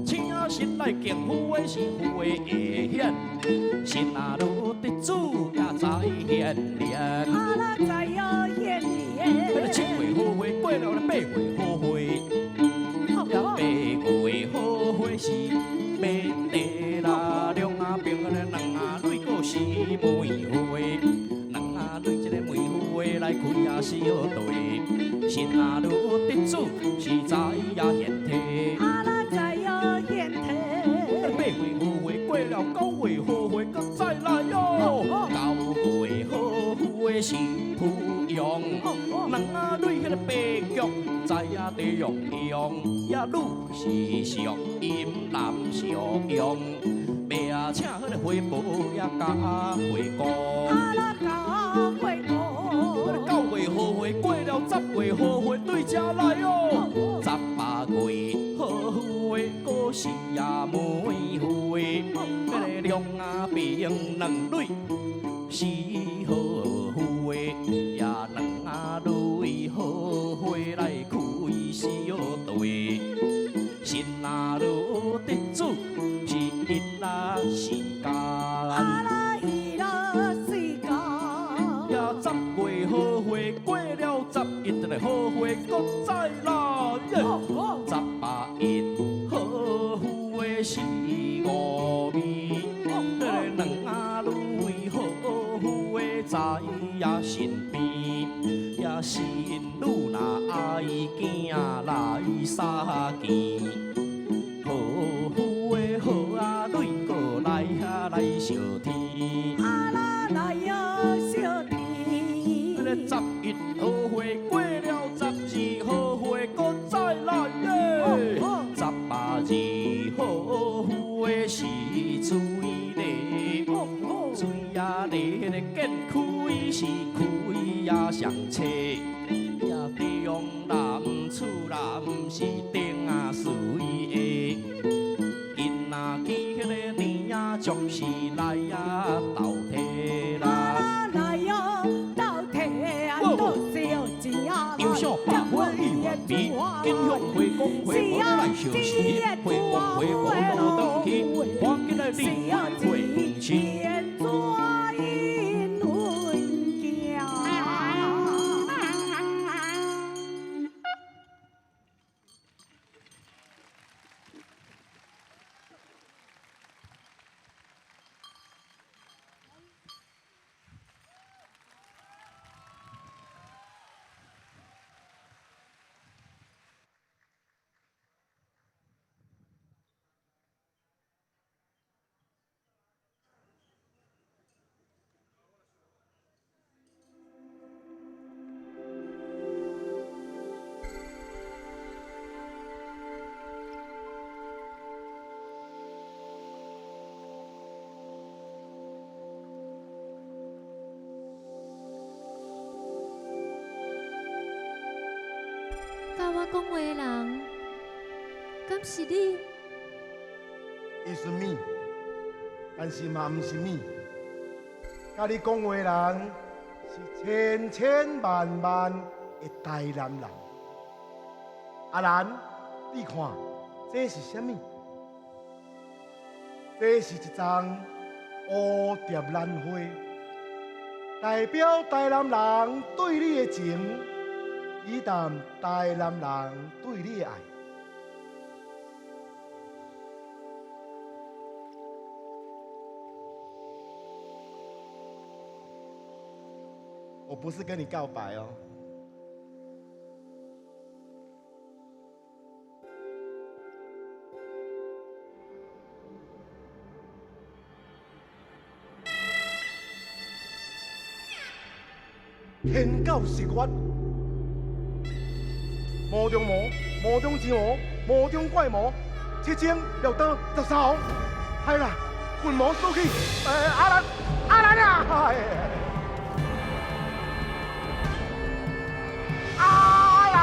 Speaker 2: 請新來功夫的是花顯，新啊女得主也在現年。
Speaker 7: 阿拉在喲現年。
Speaker 2: 七月好花過了八月好花，也八月好花是麥地啦，兩仔邊兩仔蕊閣是梅花，兩仔蕊這个梅花來開啊小對，新啊女得主是在啊現體。
Speaker 7: 阿拉在喲現體。
Speaker 2: 八月好花過了，九月好花閣再來喲。九月好花是芙蓉，兩仔蕊彼个白菊在啊地用用，也女是上陰男相用，欲啊請彼个花婆也甲花姑。
Speaker 7: 阿拉甲花姑。
Speaker 2: 九月好花過了，十月好花對這來喲。十八月好花閣是啊梅花，彼个兩仔邊兩蕊是好花，也兩仔蕊好花來開小對，新啊女得主是伊啦時間。
Speaker 7: 阿拉伊啦時間。
Speaker 2: 也十月好花過了，十一个好花閣再來耶。十八一好花是五味，兩仔蕊好花在呀身邊，也新女若愛囝來相見，好花好仔蕊閣來遐來相添。
Speaker 7: 阿拉
Speaker 8: 彼个见开是开也上车，呀中南厝啦，毋是顶啊水的，囡仔见彼个年啊，总是来啊斗提啦。
Speaker 7: 来哟，斗提啊，多少钱啊？
Speaker 8: 游小百花一碗米，金香花讲花无来相思，花讲花无落转去，赶紧来离开花园市。
Speaker 5: 佮我讲话的人，敢是你？
Speaker 1: 伊是物，但是嘛毋是物。佮你讲话的人是千千万万的台南人。阿兰，你看，这是啥物？这是一丛蝴蝶兰花，代表台南人对你的情，以及台南人对你的爱。我不是跟你告白哦。天狗食月，魔中魔，魔中之魔，魔中怪魔，7613号，系啦，魂魔苏起，阿兰，阿兰啊！阿兰。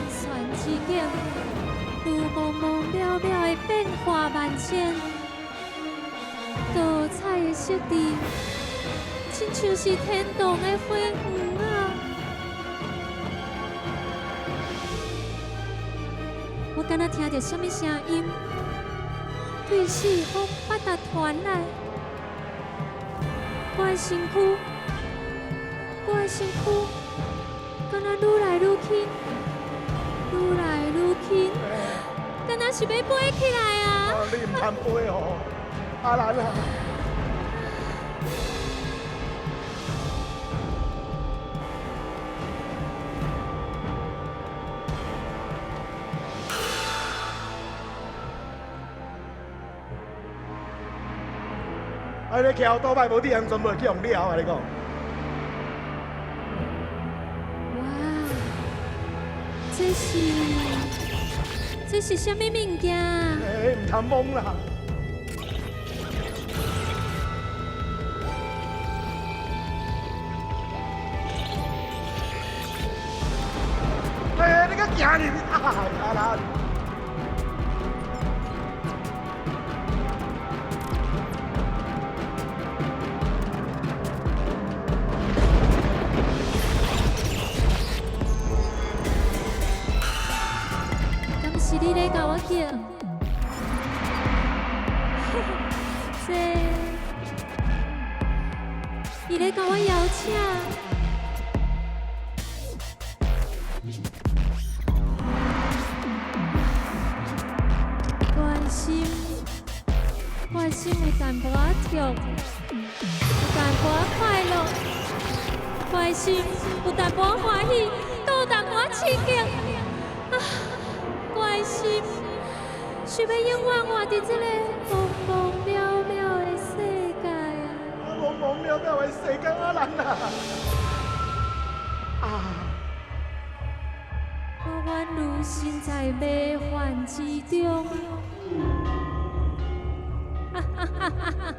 Speaker 5: 山之景，如茫茫渺渺的变化万千，多彩的色致，亲像是天堂的花园啊！我敢若听著啥物声音，对四方八达传来，我的身躯，我的身躯，敢若愈来愈轻。愈来愈轻，敢若是欲飞起来啊！
Speaker 1: 你毋通飞哦，阿兰啊！哎，你骑倒摆无你人全部去用了，我跟你讲。
Speaker 5: 哇，这是啥物物件？
Speaker 1: 哎，毋通摸啦！哎，你阁行入去，啊，阿兰！
Speaker 5: 敢是你咧共我叫？这，伊咧共我邀请。我的心，我的心有淡薄仔痛，有淡薄仔快乐，我的心有淡薄仔欢喜，阁有淡薄仔刺激。啊！我的心，想欲永遠活佇這個茫茫渺渺的世界啊！
Speaker 1: 茫茫渺渺的世界，阿蘭啊！啊！
Speaker 5: 我宛如身在迷幻之中，哈哈哈哈哈！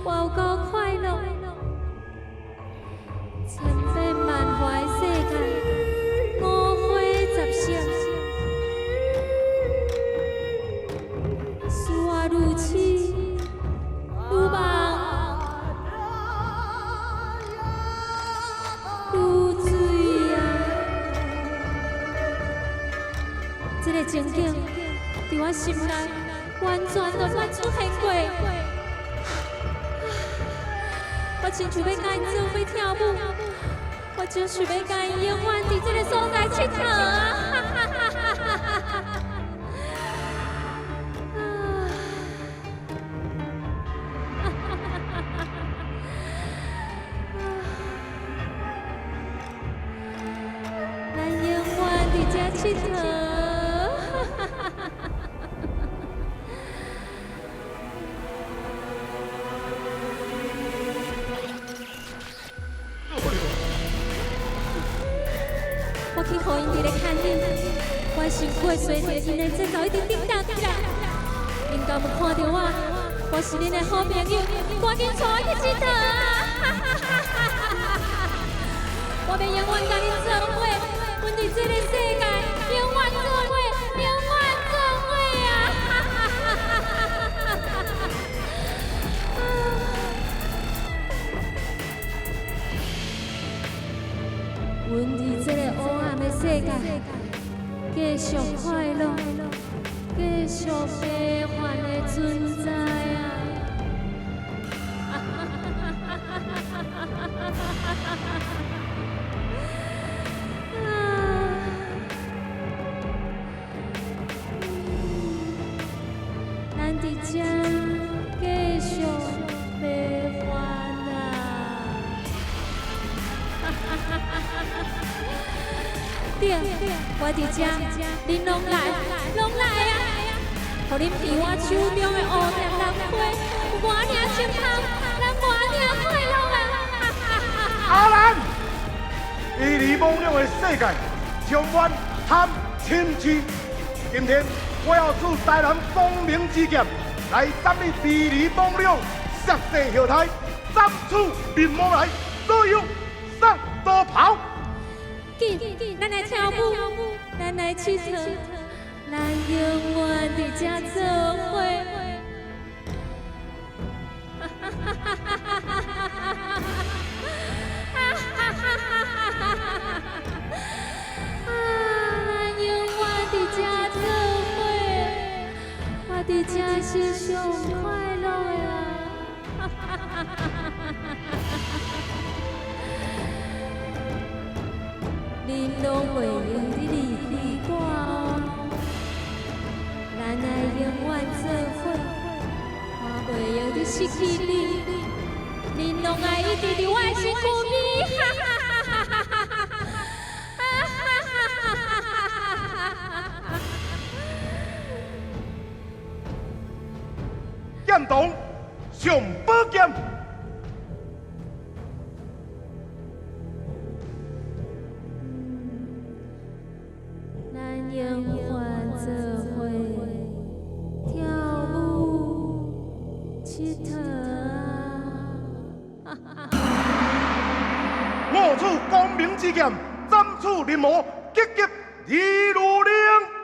Speaker 5: 我有夠快樂，千變萬化的世界，五花雜色，使我愈痴愈夢愈醉啊！這个情景佇我心內完全都無出現過。我親像欲佮𪜶做伙跳舞，我就是欲佮𪜶永遠佇這个所在𨑨迌啊！咱永遠佇這𨑨迌。我去予𪜶佇咧牽引，我的身軀隨著𪜶的節奏一直振動起來。𪜶敢有看著我？我是恁的好朋友，趕緊帶我去𨑨迌啊！我欲永遠佮恁做伙，阮佇這个世界永遠做伙，永遠做伙啊！阮佇這个黑暗的世界，繼續快樂，繼續迷幻的存在啊！咱佇這繼續迷幻啊！對，我佇這，恁攏來，攏來啊！予恁闻我手中的烏蝶蘭花，有偌爾清香，咱偌爾快樂啊！
Speaker 1: 阿蘭，伊離夢想的世界充滿貪嗔痴。今天我要取台南光明之劍，來斬你迷離夢想，摔地後台，斬出面膜來，所有上刀袍。
Speaker 5: 緊，咱來跳舞，咱來𨑨迌，咱永遠佇這做伙。啊，咱永遠佇這做伙，我佇這是上快樂的啊！恁攏袂用得離開我哦，咱愛永遠做伙，我袂用得失去恁，恁攏愛一直佇我的身軀邊，哈哈哈哈哈哈！
Speaker 1: 劍童上寶劍。
Speaker 5: 咱永遠做伙跳舞、𨑨迌啊！
Speaker 1: 我取光明之劍，斬出人魔，急急如律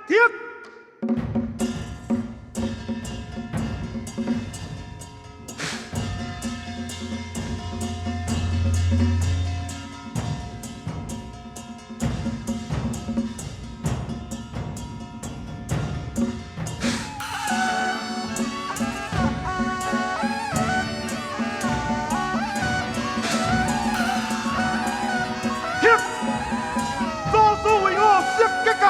Speaker 1: 令。停！祖師為我設結界。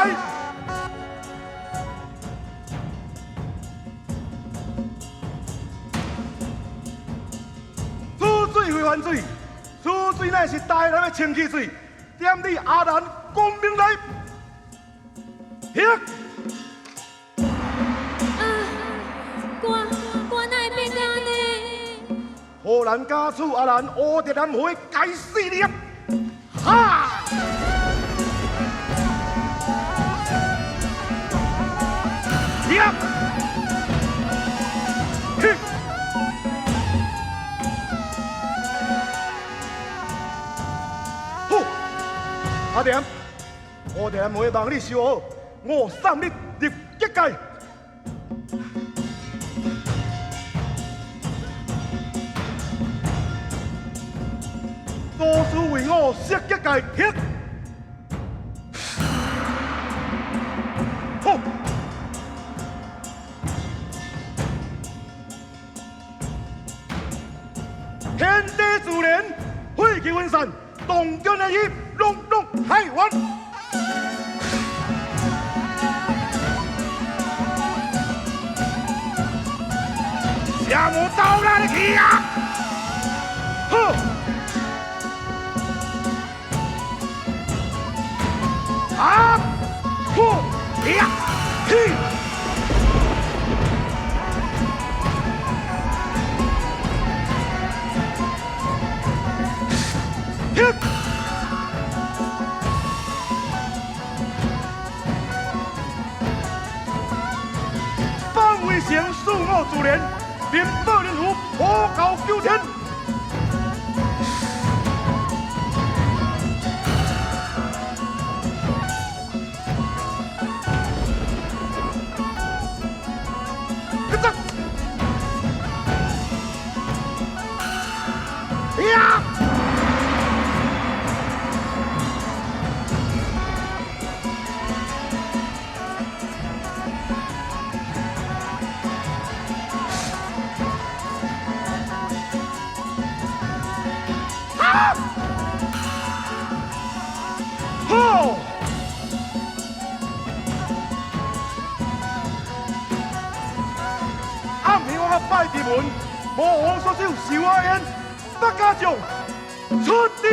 Speaker 1: 此水非凡水，此水乃是台南的清氣水，點你阿蘭光明來。
Speaker 5: 啊！我哪會變按呢？
Speaker 1: 荷蘭家主阿蘭烏蝶蘭花該死你啊！哈！呀！去！好，阿田，乌蝶兰花望你收好，我送你入结界。祖师为我设结界，停！好，天地自然，火气分散，动军的意，隆隆海湾。邪魔到哪里去啊？好。啊！破呀！去！停！方为成，恕我自怜，灵宝灵符，普高九天。呀！啊！好！暗暝我拜地门，魔王所手受我恩，百家将出阵。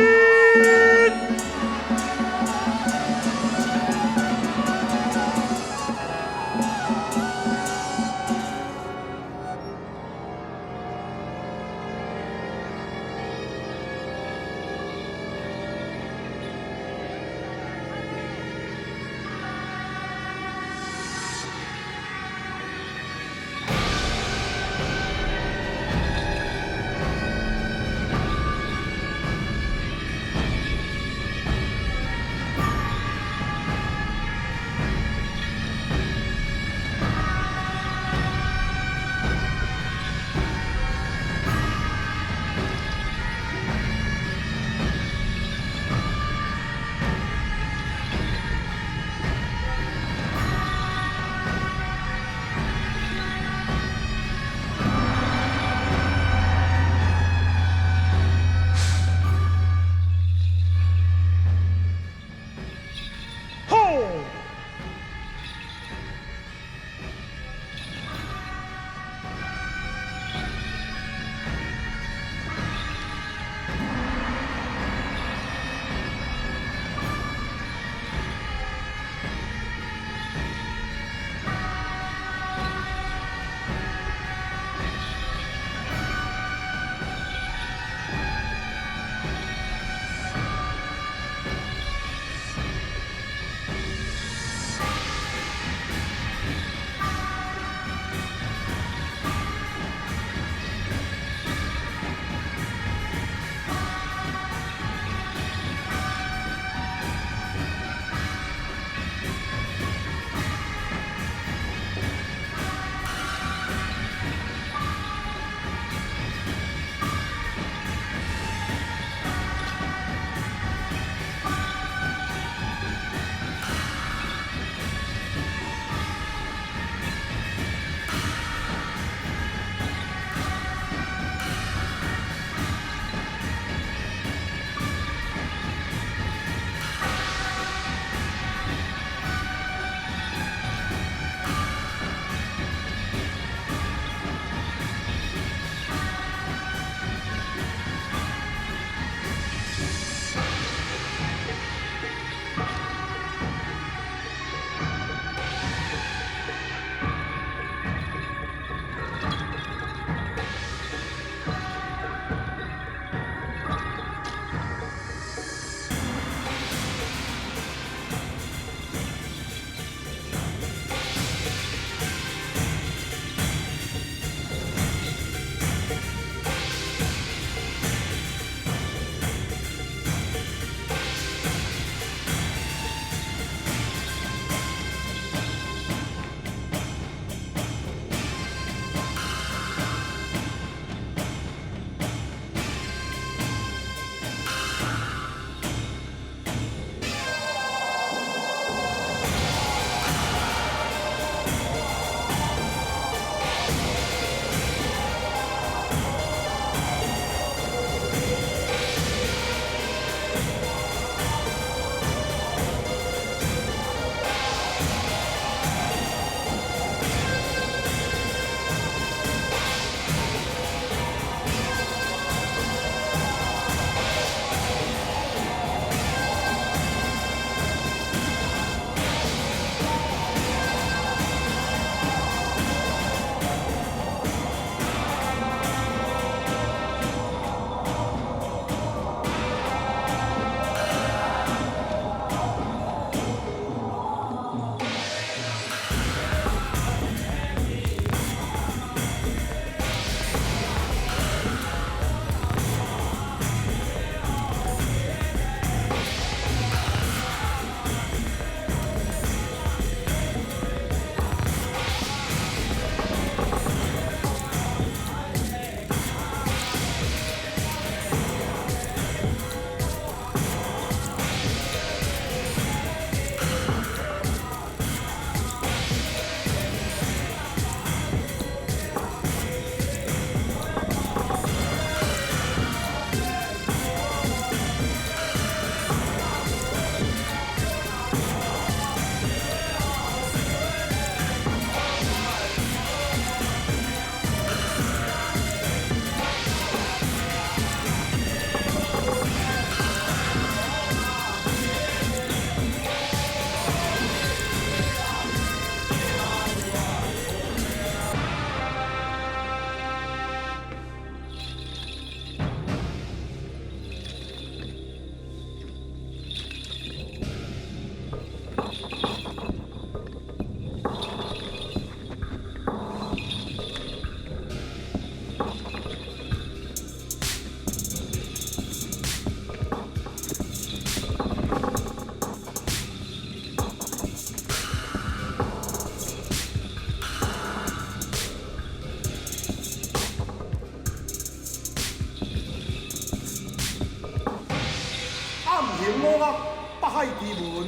Speaker 1: 樂北海奇聞，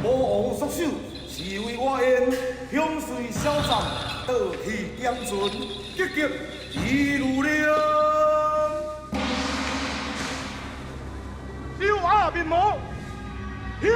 Speaker 1: 魔王束手是為我緣，香水小站倒去點船，急急一路靈。小鴨面膜，歇。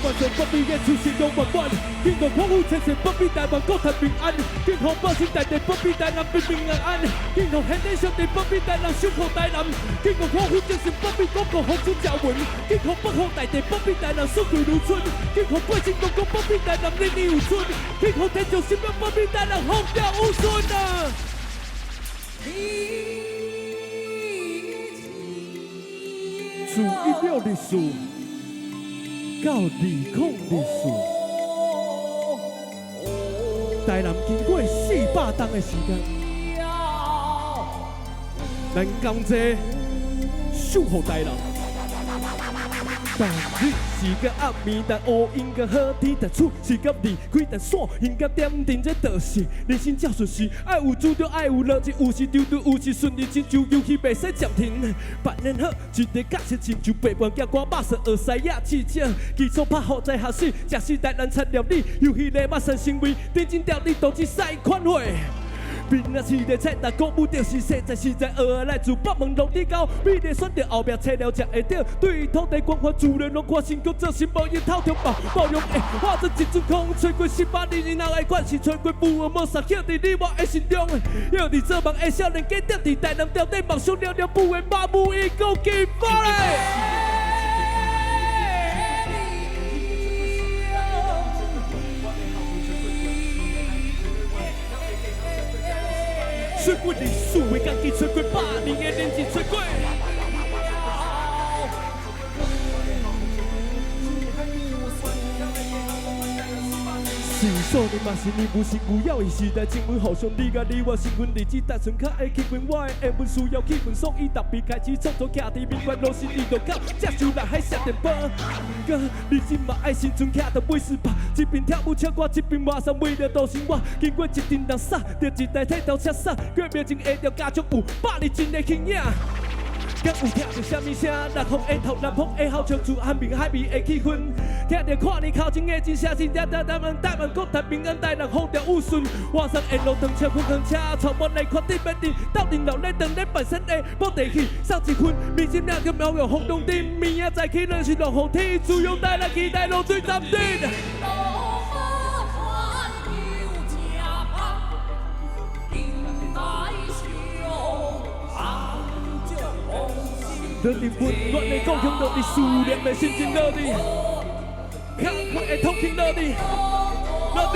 Speaker 9: 万岁，保庇演出心中圆满。敬贺匡扶千岁，保庇台湾国泰民安。敬贺保生大帝，保庇台南平平安安。敬贺天地上帝，保庇台南守护台南。敬贺匡扶精神，保庇国国福祉朝云。敬贺北方大帝，保庇台南四季如春。敬贺贵姓公公，保庇台南年年有春。敬贺天上神明，保庇台南风调雨顺啊！自1624到2024，台南经过400冬的时间，咱同齐守护台南。逐日是甲暗暝，逐乌云甲好天，逐出是甲离开，逐线云甲点阵，这就是人生才顺时。爱有主张，爱有逻辑，有时丢丢，有时顺利，亲像游戏袂使暂停。扮演好一个角色，亲像白饭夹瓜，肉色学西亚试食，基础拍好再学习，食时代难产料理，游戏的肉身行为，认真调你投资赛款会。边仔市的菜，但国母就是实在实在，学来自北门落地高，美丽选择后壁找了才会到，对土地关怀自然拢看身躯做心无用透中包包容的化作一阵风，吹过400年后的关系，吹过不恶魔杀，刻伫你我的心中，约伫做梦的少年，家踮伫台南吊底梦想了了，不会马母伊讲金发嘞。吹过历史的工具，吹过百年的年纪，吹过。是少年嘛是年，无是无枵的时代，请问互相你佮你我身份，日子单纯较会气氛，我的英文需要气氛，所以特别开始创作，徛伫民权路是伊就到，接受内海写电报。不过你这嘛爱青春，徛到尾斯拍，一边跳舞唱歌，一边马上为了度生活，经过一阵人杀，著一台铁头车杀，过庙前下著家族有百里真的形影。敢有听著啥物声？南风的头，南风的吼，唱出寒冰海味的气氛。听著跨年口前的真声，真台台湾台湾国泰民安，台南风调雨顺。我送沿路长车，分车，带我来看顶要伫斗阵闹热，当咧办生的布袋戏，送一份美心两个苗药红龙灯，明仔载起来是落雨天，自由台南期待露水站顶。落伫温暖的故乡，落伫思念的心情，落伫坎坷的痛情，落伫落伫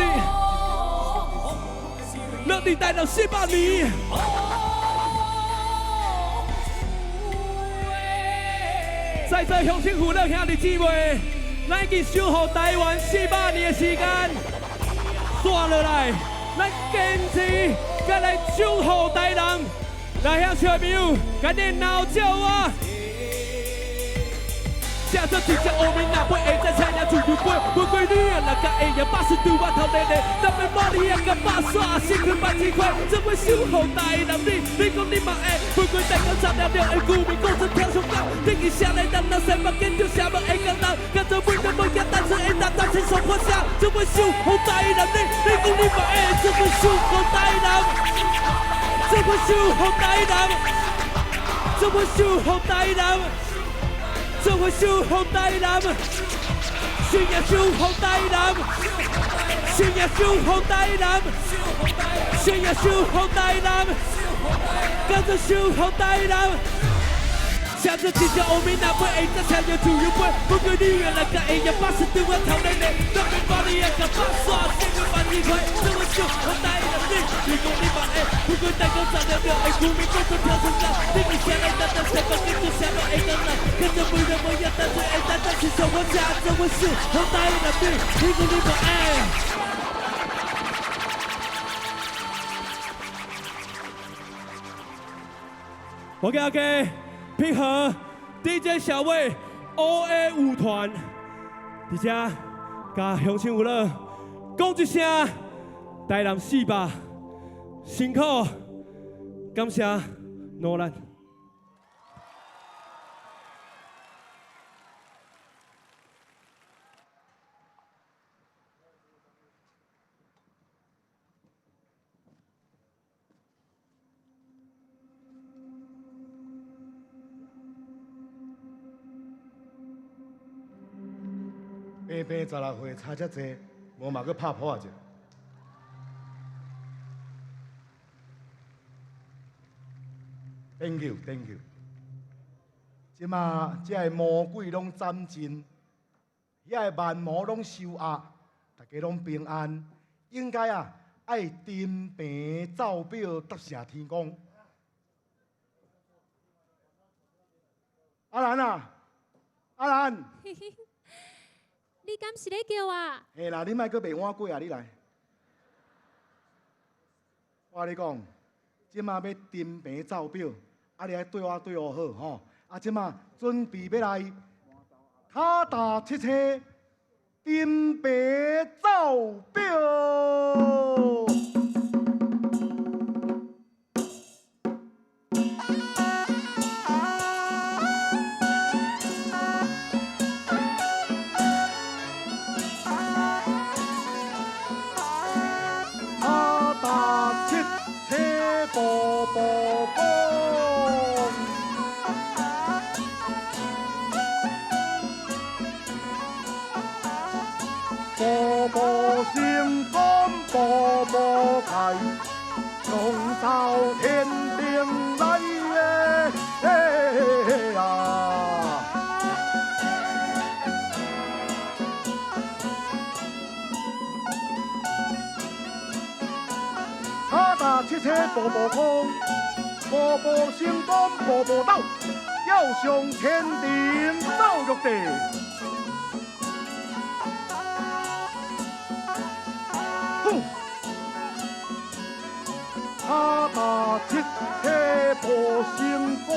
Speaker 9: 落伫台南400年。在座乡亲父老兄弟姊妹，咱已经守护台湾400年的时间，煞落来，咱坚持，再来守护台南。来，乡亲朋友，赶紧闹叫我！写做一只乌面，若飞会使车尔自由飞，不过你啊，若甲会赢，百事对我头咧咧，特别马里啊，甲百煞，身躯百几块，做伙守护台南你，你讲你嘛会，不过台港插了了的居民，讲出跳上岗，顶伊写来南南西北，建筑啥物会艰难，甲做每个每个单纯的单单亲手破写，做伙守护台南你，你讲你嘛会，做伙守护台南，做伙守护台南，做伙守护台南。做伙守护台南，信仰守护台南，信仰守护台南，信仰守护台南，跟着守护台南。写做一只乌面，若飞会才车着自由飞。不过你若来甲会赢，百事对我头咧咧，特别把你啊甲百煞，身躯万几块，做伙守护台南你，你讲你嘛会，不过台港炸了了的居民讲出跳出来，你是啥来单单西北建筑啥物会艰难，跟着每个每日单纯的单单是上我车，做伙守护台南你，你讲你嘛会。我给阿给。配合 DJ 小魏 OA 舞团，伫遮佮乡亲父老讲一声，台南400辛苦，感谢努力。
Speaker 1: 平平16岁，差遮济，无嘛阁拍噗仔者。Thank you，Thank you。这马这个魔鬼拢斩尽，遐个万魔拢受压，大家拢平安。应该啊，爱登平奏表答谢天公。阿兰啊，阿兰，
Speaker 5: 你敢是咧叫我？
Speaker 1: 嘿啦，你莫阁袂碗过啊！你来，我跟你讲，这马欲登平奏表，啊，你爱对我对我好吼。啊，这马准备欲来跤踏七星登平奏表。跤踏七星步步高，步步成功，步步开，龙走天顶来啊！跤踏七星步步空，步步成功，步步到，要上天庭走玉帝。哼！跤踏七星步成功。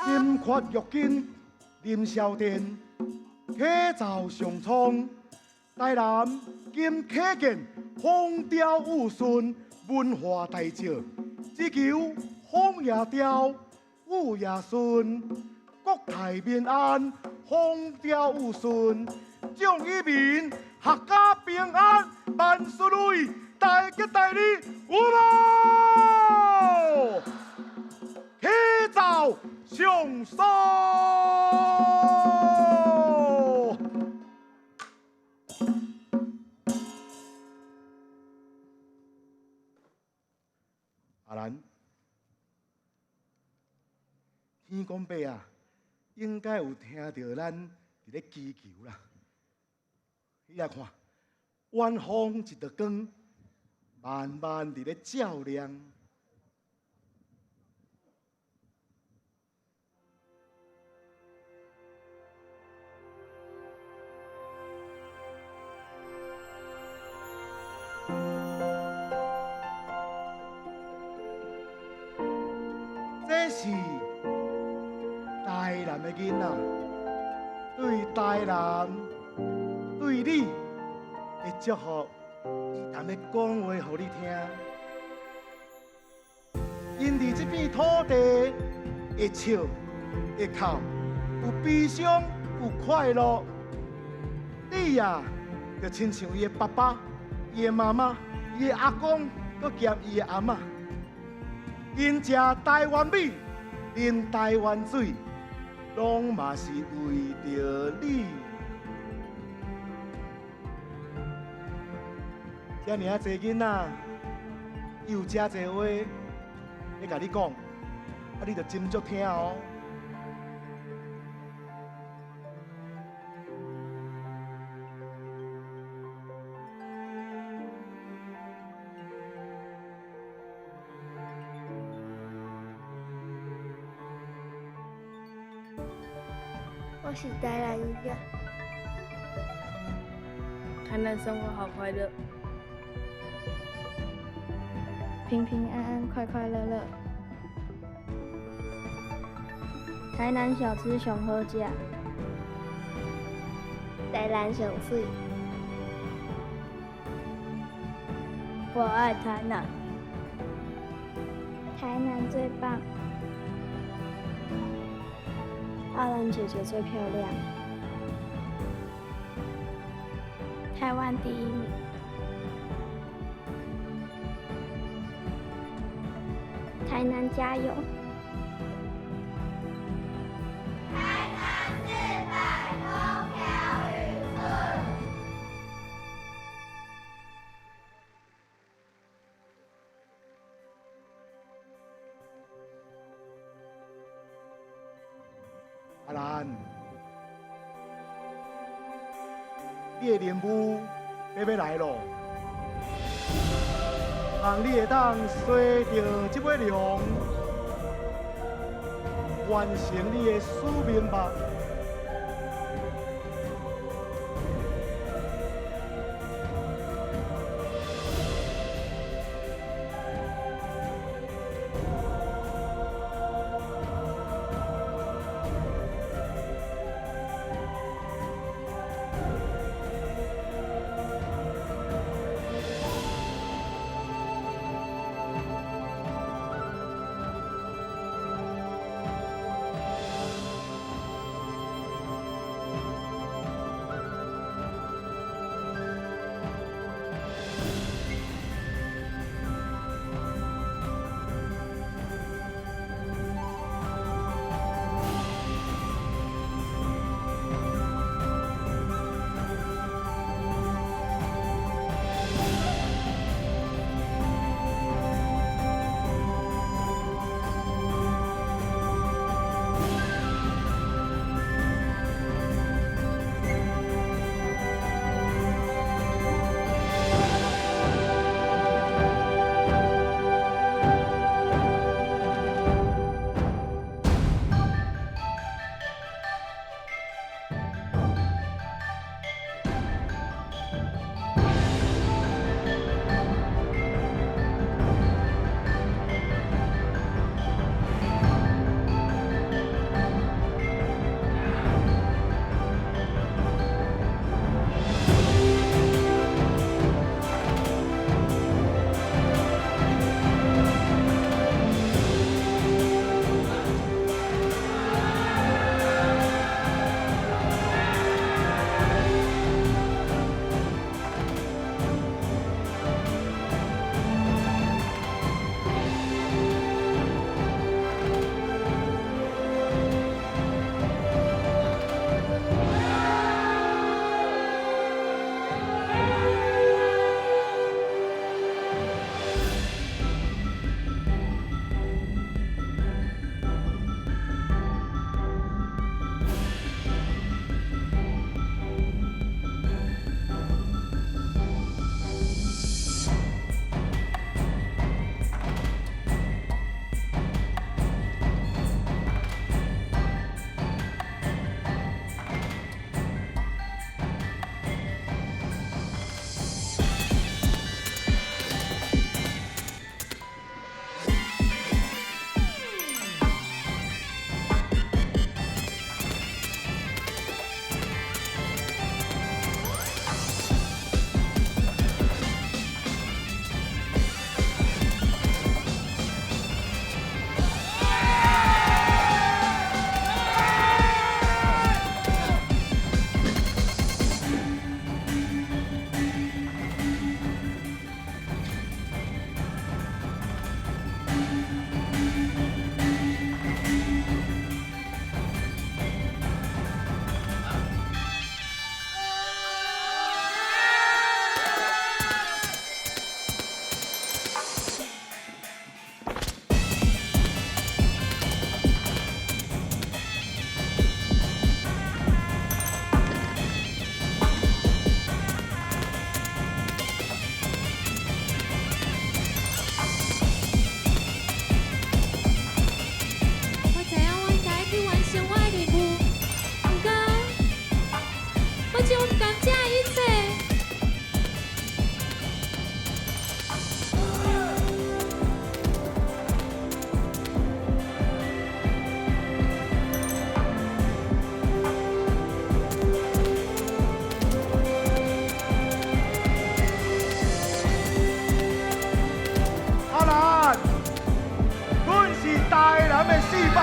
Speaker 1: 金发玉金林霄殿，启奏上苍，台南今启建风调雨顺，文化大照，只求风也调，雨也顺，国泰民安，风调雨顺，众义民闔家平安，万事如意，大吉大利，有无？启奏上书。阿兰，天公伯啊，应该有听到咱伫咧祈求啦。你来看，远方一道光，慢慢伫咧照亮。这是台南的囡仔对台南、对你的祝福，伊踮咧讲话予你听。𪜶伫这片土地会笑会哭，有悲伤有快乐。你啊，就亲像伊的爸爸、伊的妈妈、伊的阿公，阁兼伊的阿嬷。𪜶食台湾米，啉台湾水，拢嘛是为著你。遮尔啊济囡仔，伊有遮济话欲共你讲，啊，你著斟酌听哦。
Speaker 10: 我是台南囡仔，
Speaker 11: 台南生活好快乐，
Speaker 10: 平平安安，快快乐乐。台南小吃上好食。台南上媠。我愛台南，台南最棒。阿蘭姐姐最漂亮。台灣第一名。台南加油！台南400風調雨順。
Speaker 1: 阿蘭，你的任務欲欲來咯，望你會當隨著這尾龍，完成你的使命吧。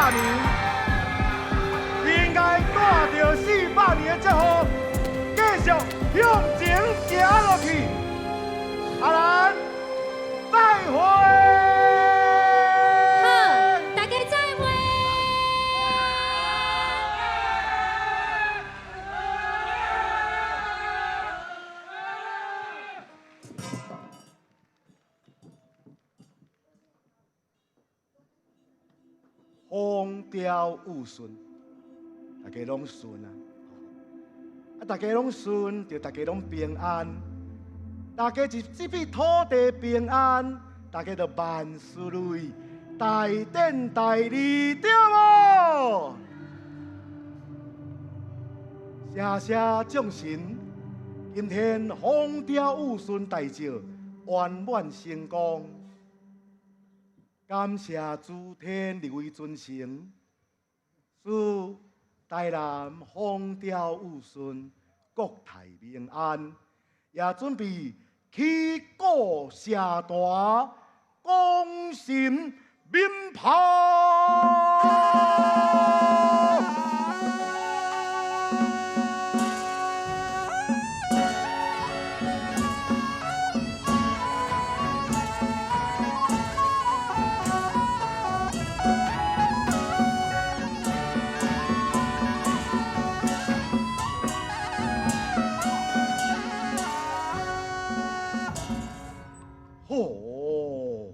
Speaker 1: 400年，应该带著400年的祝福，继续向前行落去。阿兰，再会。
Speaker 5: 好，大家再会。
Speaker 1: 风调雨顺，大家拢顺啊！啊，大家拢顺，就大家拢平安。大家一这片土地平安，大家就万事如意，大展大利，对无？谢谢众神，今天风调雨顺大捷，圆满成功。感谢诸天立位尊神，赐台南风调雨顺，国泰民安，也准备起鼓下台，攻心鸣炮。吼！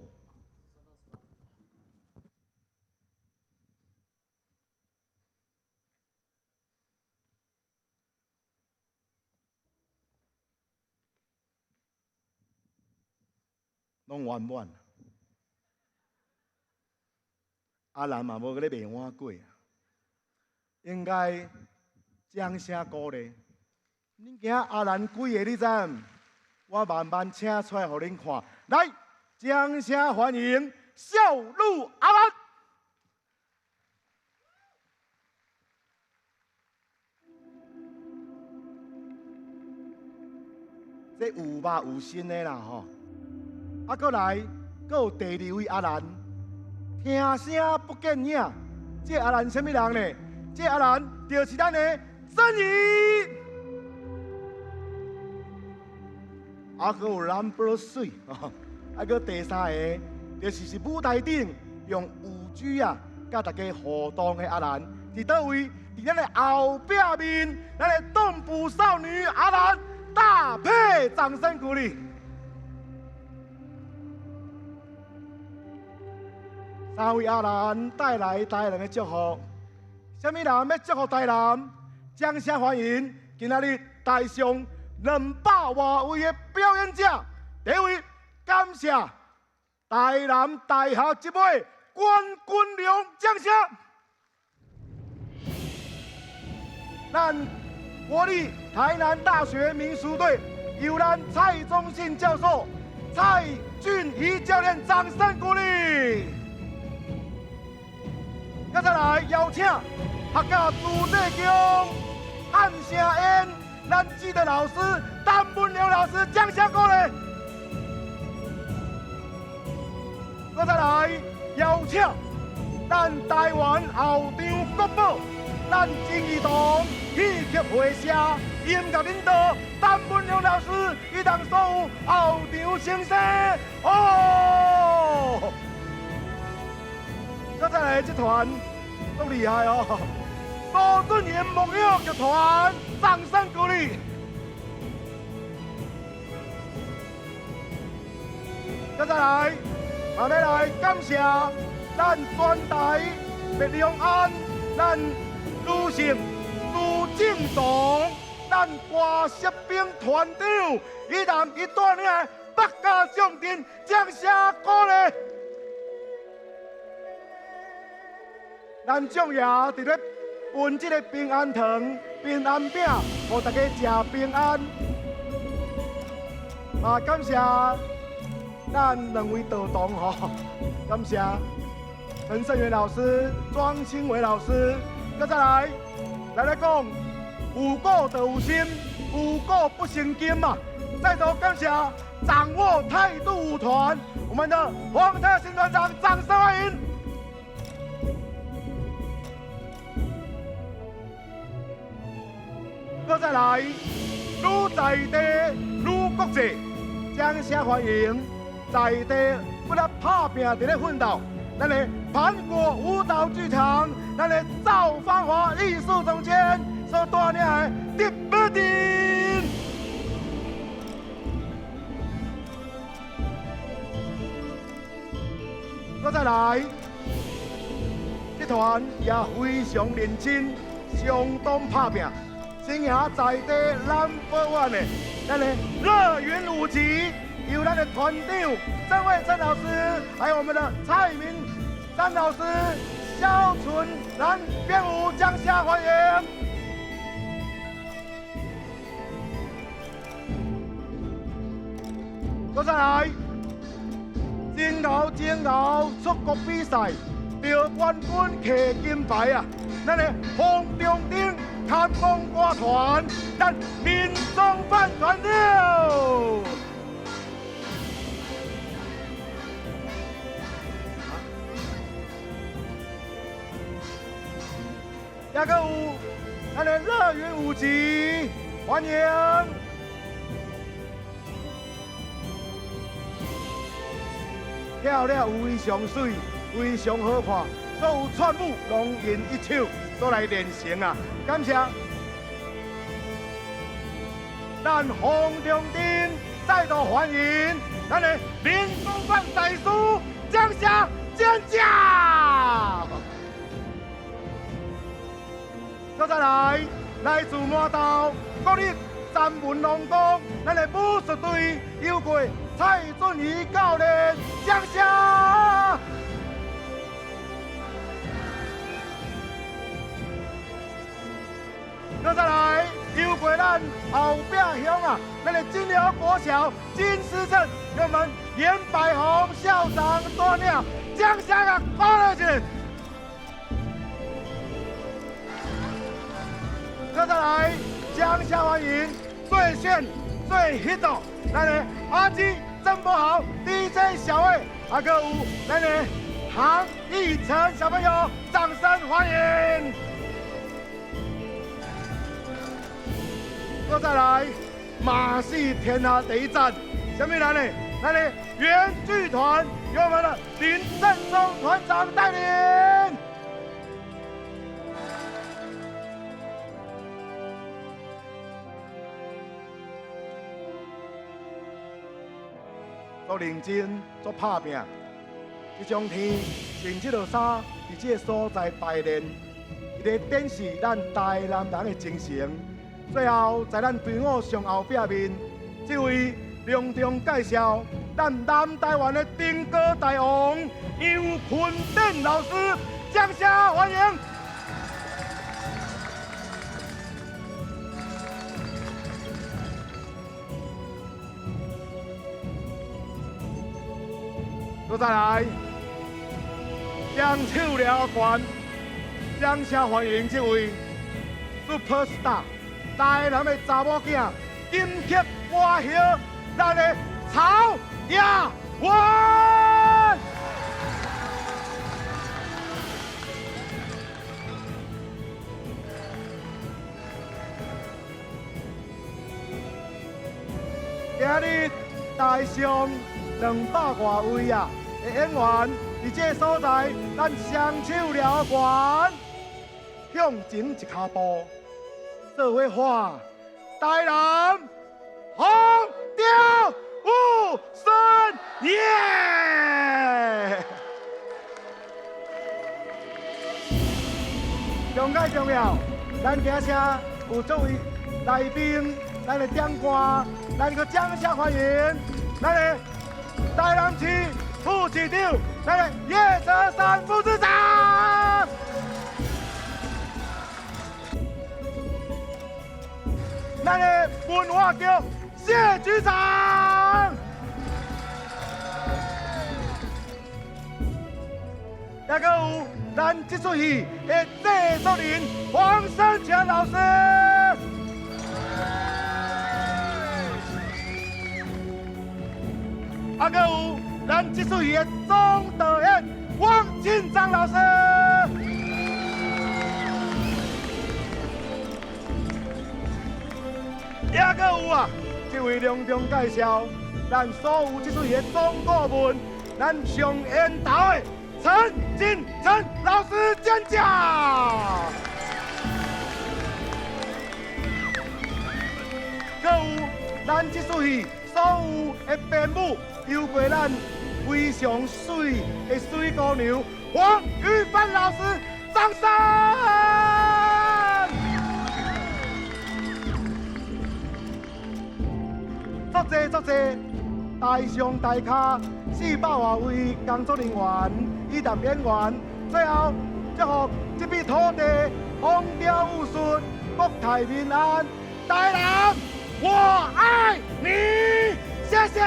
Speaker 1: 拢圆满。阿兰嘛无阁咧卖碗粿啊，应该掌声鼓励。恁今阿兰几个，你知毋？我慢慢请出来予恁看。来，掌声欢迎少女阿兰。这有肉有身的啦吼。啊，阁来，阁有第二位阿兰，听声不见影。这阿兰啥物人呢？这阿兰就是咱的珍妮。啊，阁有 number three，啊，阁第三个，就是舞台顶用5G 啊，佮大家互动的阿兰，伫佗位？伫咱的后壁面，咱的动捕少女阿兰，大配掌声鼓励。三位阿兰带来台南的祝福，啥物人欲祝福台南？掌声欢迎今仔日台上200外位的表演者。第一位，感谢台南大学这位关君良，掌声。咱国立台南大学民俗队由咱蔡宗信教授、蔡俊仪教练，掌声鼓励。接下来邀请客家朱济强、汉声演，咱指导老师陈文良老师，掌声鼓励。接下来邀请咱台湾后场国宝，咱正义堂戏曲会社音乐领导陈文良老师，以及所有后场先生哦。接下来这团足厉害哦！苏俊贤木偶剧团，掌声鼓励。接下来，嘛欲来感谢咱全台麦良安、咱女性朱正堂、咱歌摄兵团长，以及伊带领的百家将阵，掌声鼓励。咱将爷伫咧分这个平安糖、平安饼，予大家食平安。嘛，感谢咱两位道童吼，感谢陈胜元老师、庄新伟老师。阁再来，来讲，有鼓就有心，有鼓不成金嘛。再度感谢掌握态度舞团，我们的黄特新团长，掌声欢迎。閣再來，愈在地愈國際，掌聲歡迎在地不咧拍拚佇咧奮鬥，咱的盤果舞蹈劇場，咱的趙芳華藝術總監所帶領的迪布丁。閣再來，這團也非常認真，相當拍拚，經營在地 number one 的，咱的樂雲舞集，由咱的團長鄭慧珍老師，還有我們的蔡明詹老師、蕭純蘭編舞，掌聲歡迎。閣再來，真牛真牛出國比賽得冠軍摕金牌啊！咱的洪中鼎看風歌團，咱民眾飯團了。也閣有咱的樂雲舞集，歡迎。跳了非常媠，非常好看，所有串舞攏𪜶一手都來練成啊！感謝咱洪中鼎再度歡迎咱的林東范大師，掌聲尖叫！閣再來，來自麻豆國立三文龍宮，咱的武術隊有過蔡俊怡教練，掌聲！閣再來，有過咱後壁鄉啊，咱的金寮國小金師鎮，由我們嚴百宏校長帶領，掌聲啊，鼓勵一下！閣再來，掌聲歡迎最炫最 hit 的，咱的阿基曾柏豪 DJ 小魏，啊，閣有咱的唐奕成小朋友，掌聲歡迎！閣再來，馬戲天下第一站，啥物人呢？咱的原劇團由我們的林正松團長帶領。做認真，做拍拚，這種天穿這套衫，佇這个所在排練，伊咧展示咱台南人的精神。最後，在咱隊伍上後壁面，這位隆重介紹咱南台灣的頂歌大王楊坤典老師，掌聲歡迎！閣再來，雙手撩懸，掌聲歡迎這位 super star 台南的查某囝，金曲歌后，咱的曹雅雯。今日台上200外位啊的演員，佇這个所在，咱雙手撩懸，向前一跤步，做伙喊台南風調雨順耶！上蓋重要，咱今聲有作為來賓，咱的長官，咱閣掌聲歡迎咱的台南市副市長，咱的葉澤山副市長，咱的文化局謝局長，也閣有咱這齣戲的製作人黃生權老師，啊，閣有咱這齣戲的總導演王慶章老師，也阁有啊，这位隆重介绍咱所有这出戏的总顾问，咱上缘投的陈金城老师尖叫。阁有咱这出戏所有的编舞，由过咱非常水的水姑娘黄玉帆老师，掌声！足济足济，台上台下400外位工作人员以及演员，最后祝福这片土地风调雨顺，国泰民安。台南，我爱你，谢谢。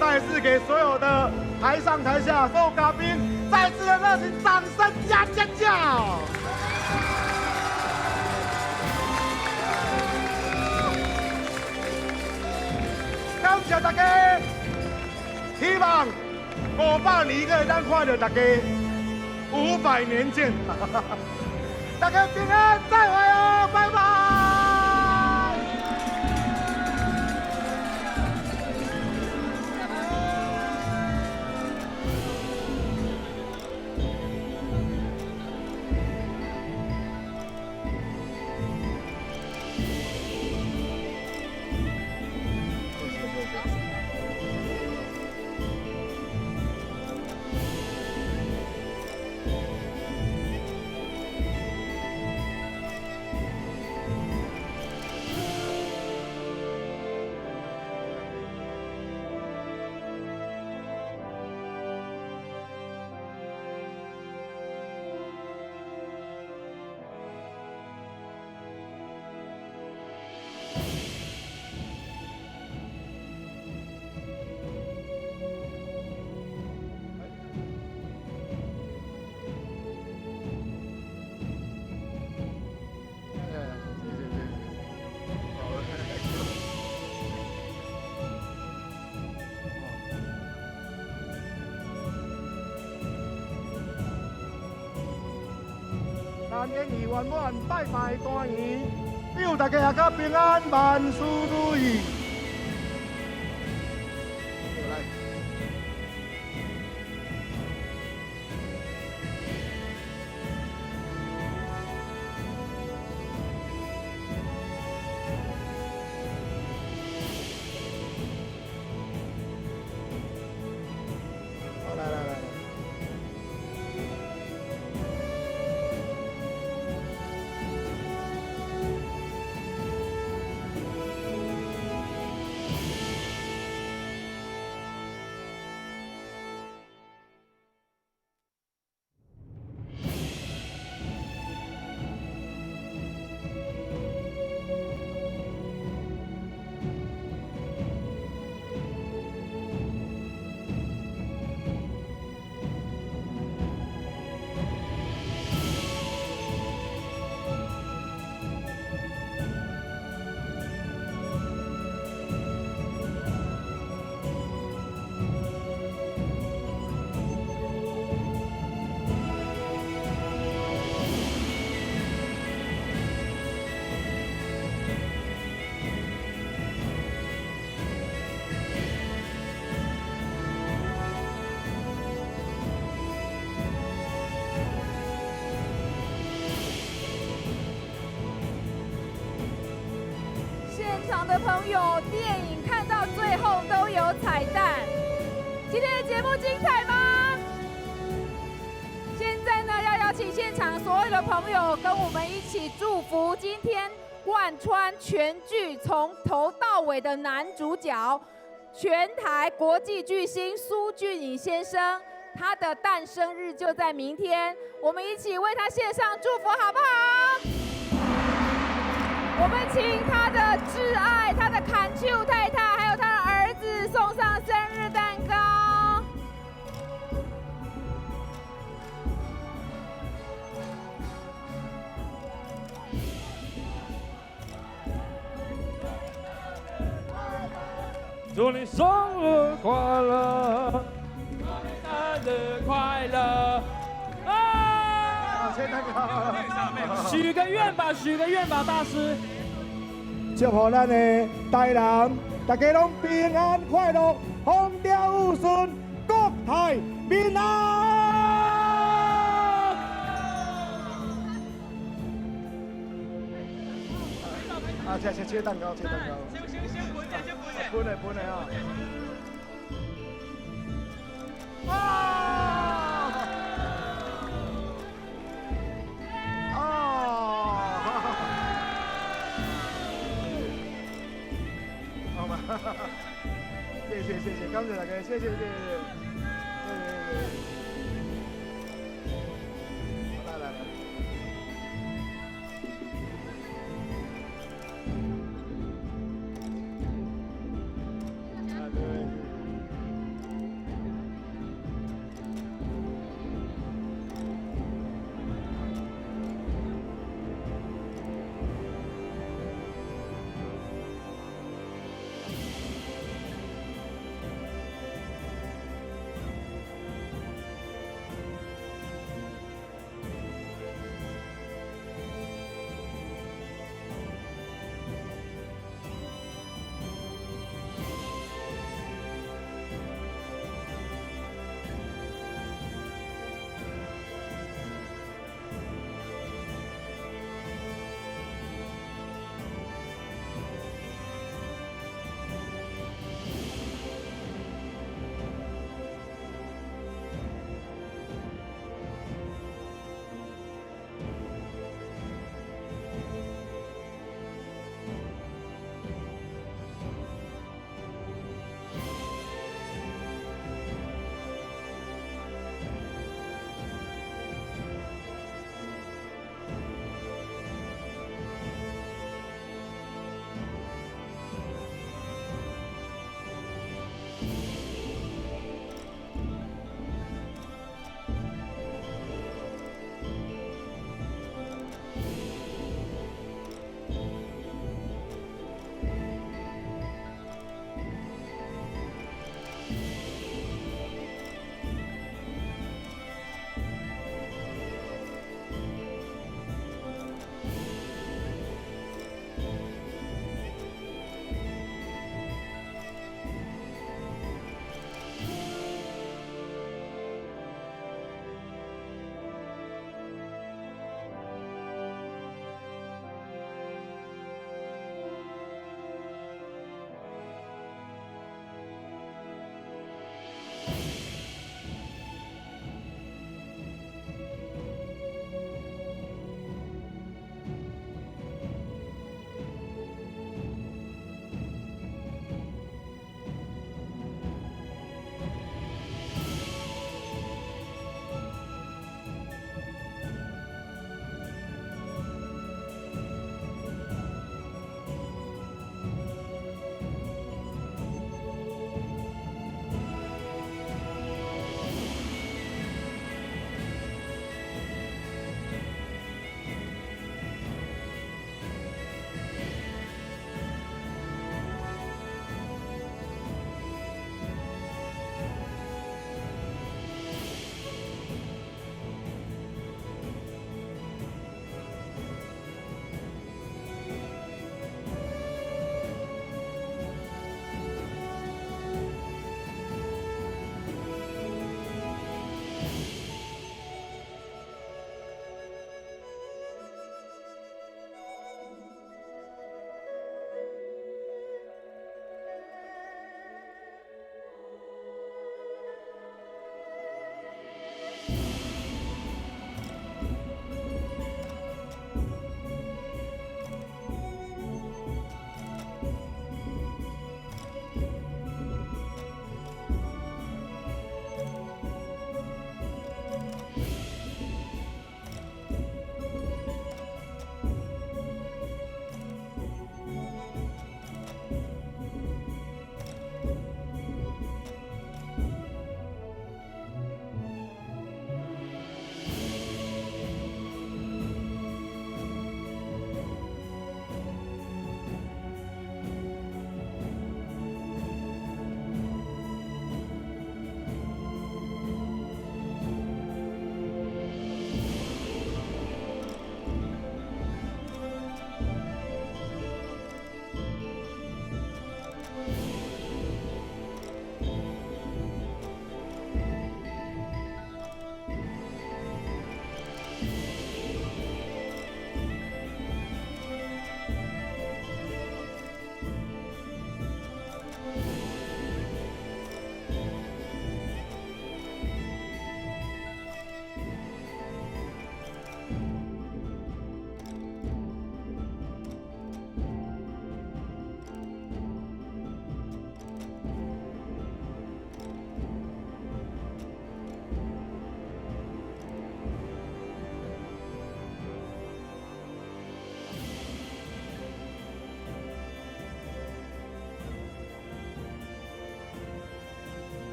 Speaker 1: 再次给所有的台上台下所有嘉宾再次的热情掌声加尖叫！感谢大家，希望500年阁会当看到大家，500年见！大家平安，再会哦，拜拜。咱演艺圆满，拜拜团圆，祝大家合家平安，万事如意。来。好，来来来来。
Speaker 3: 现场的朋友，电影看到最后都有彩蛋。今天的节目精彩吗？现在呢，要邀请现场所有的朋友跟我们一起祝福今天贯穿全剧从头到尾的男主角，全台国际巨星苏俊颖先生，他的诞生日就在明天，我们一起为他献上祝福，好不好？我們請他的摯愛、他的牽手太太，還有他的兒子送上生日蛋糕。
Speaker 9: 祝你生日快樂！祝你生日快樂！啊！
Speaker 1: 切蛋糕。
Speaker 9: 許個願吧，許個願吧，大師。
Speaker 1: 祝福咱的台南，大家攏平安快樂，風調雨順，國泰民安。啊，切切切蛋糕，切蛋糕。
Speaker 9: 先先先分一下，先分一下。
Speaker 1: 分嘞分嘞啊！啊！啊！好嘛，謝謝謝謝，感謝大家，謝謝謝謝，謝謝謝謝。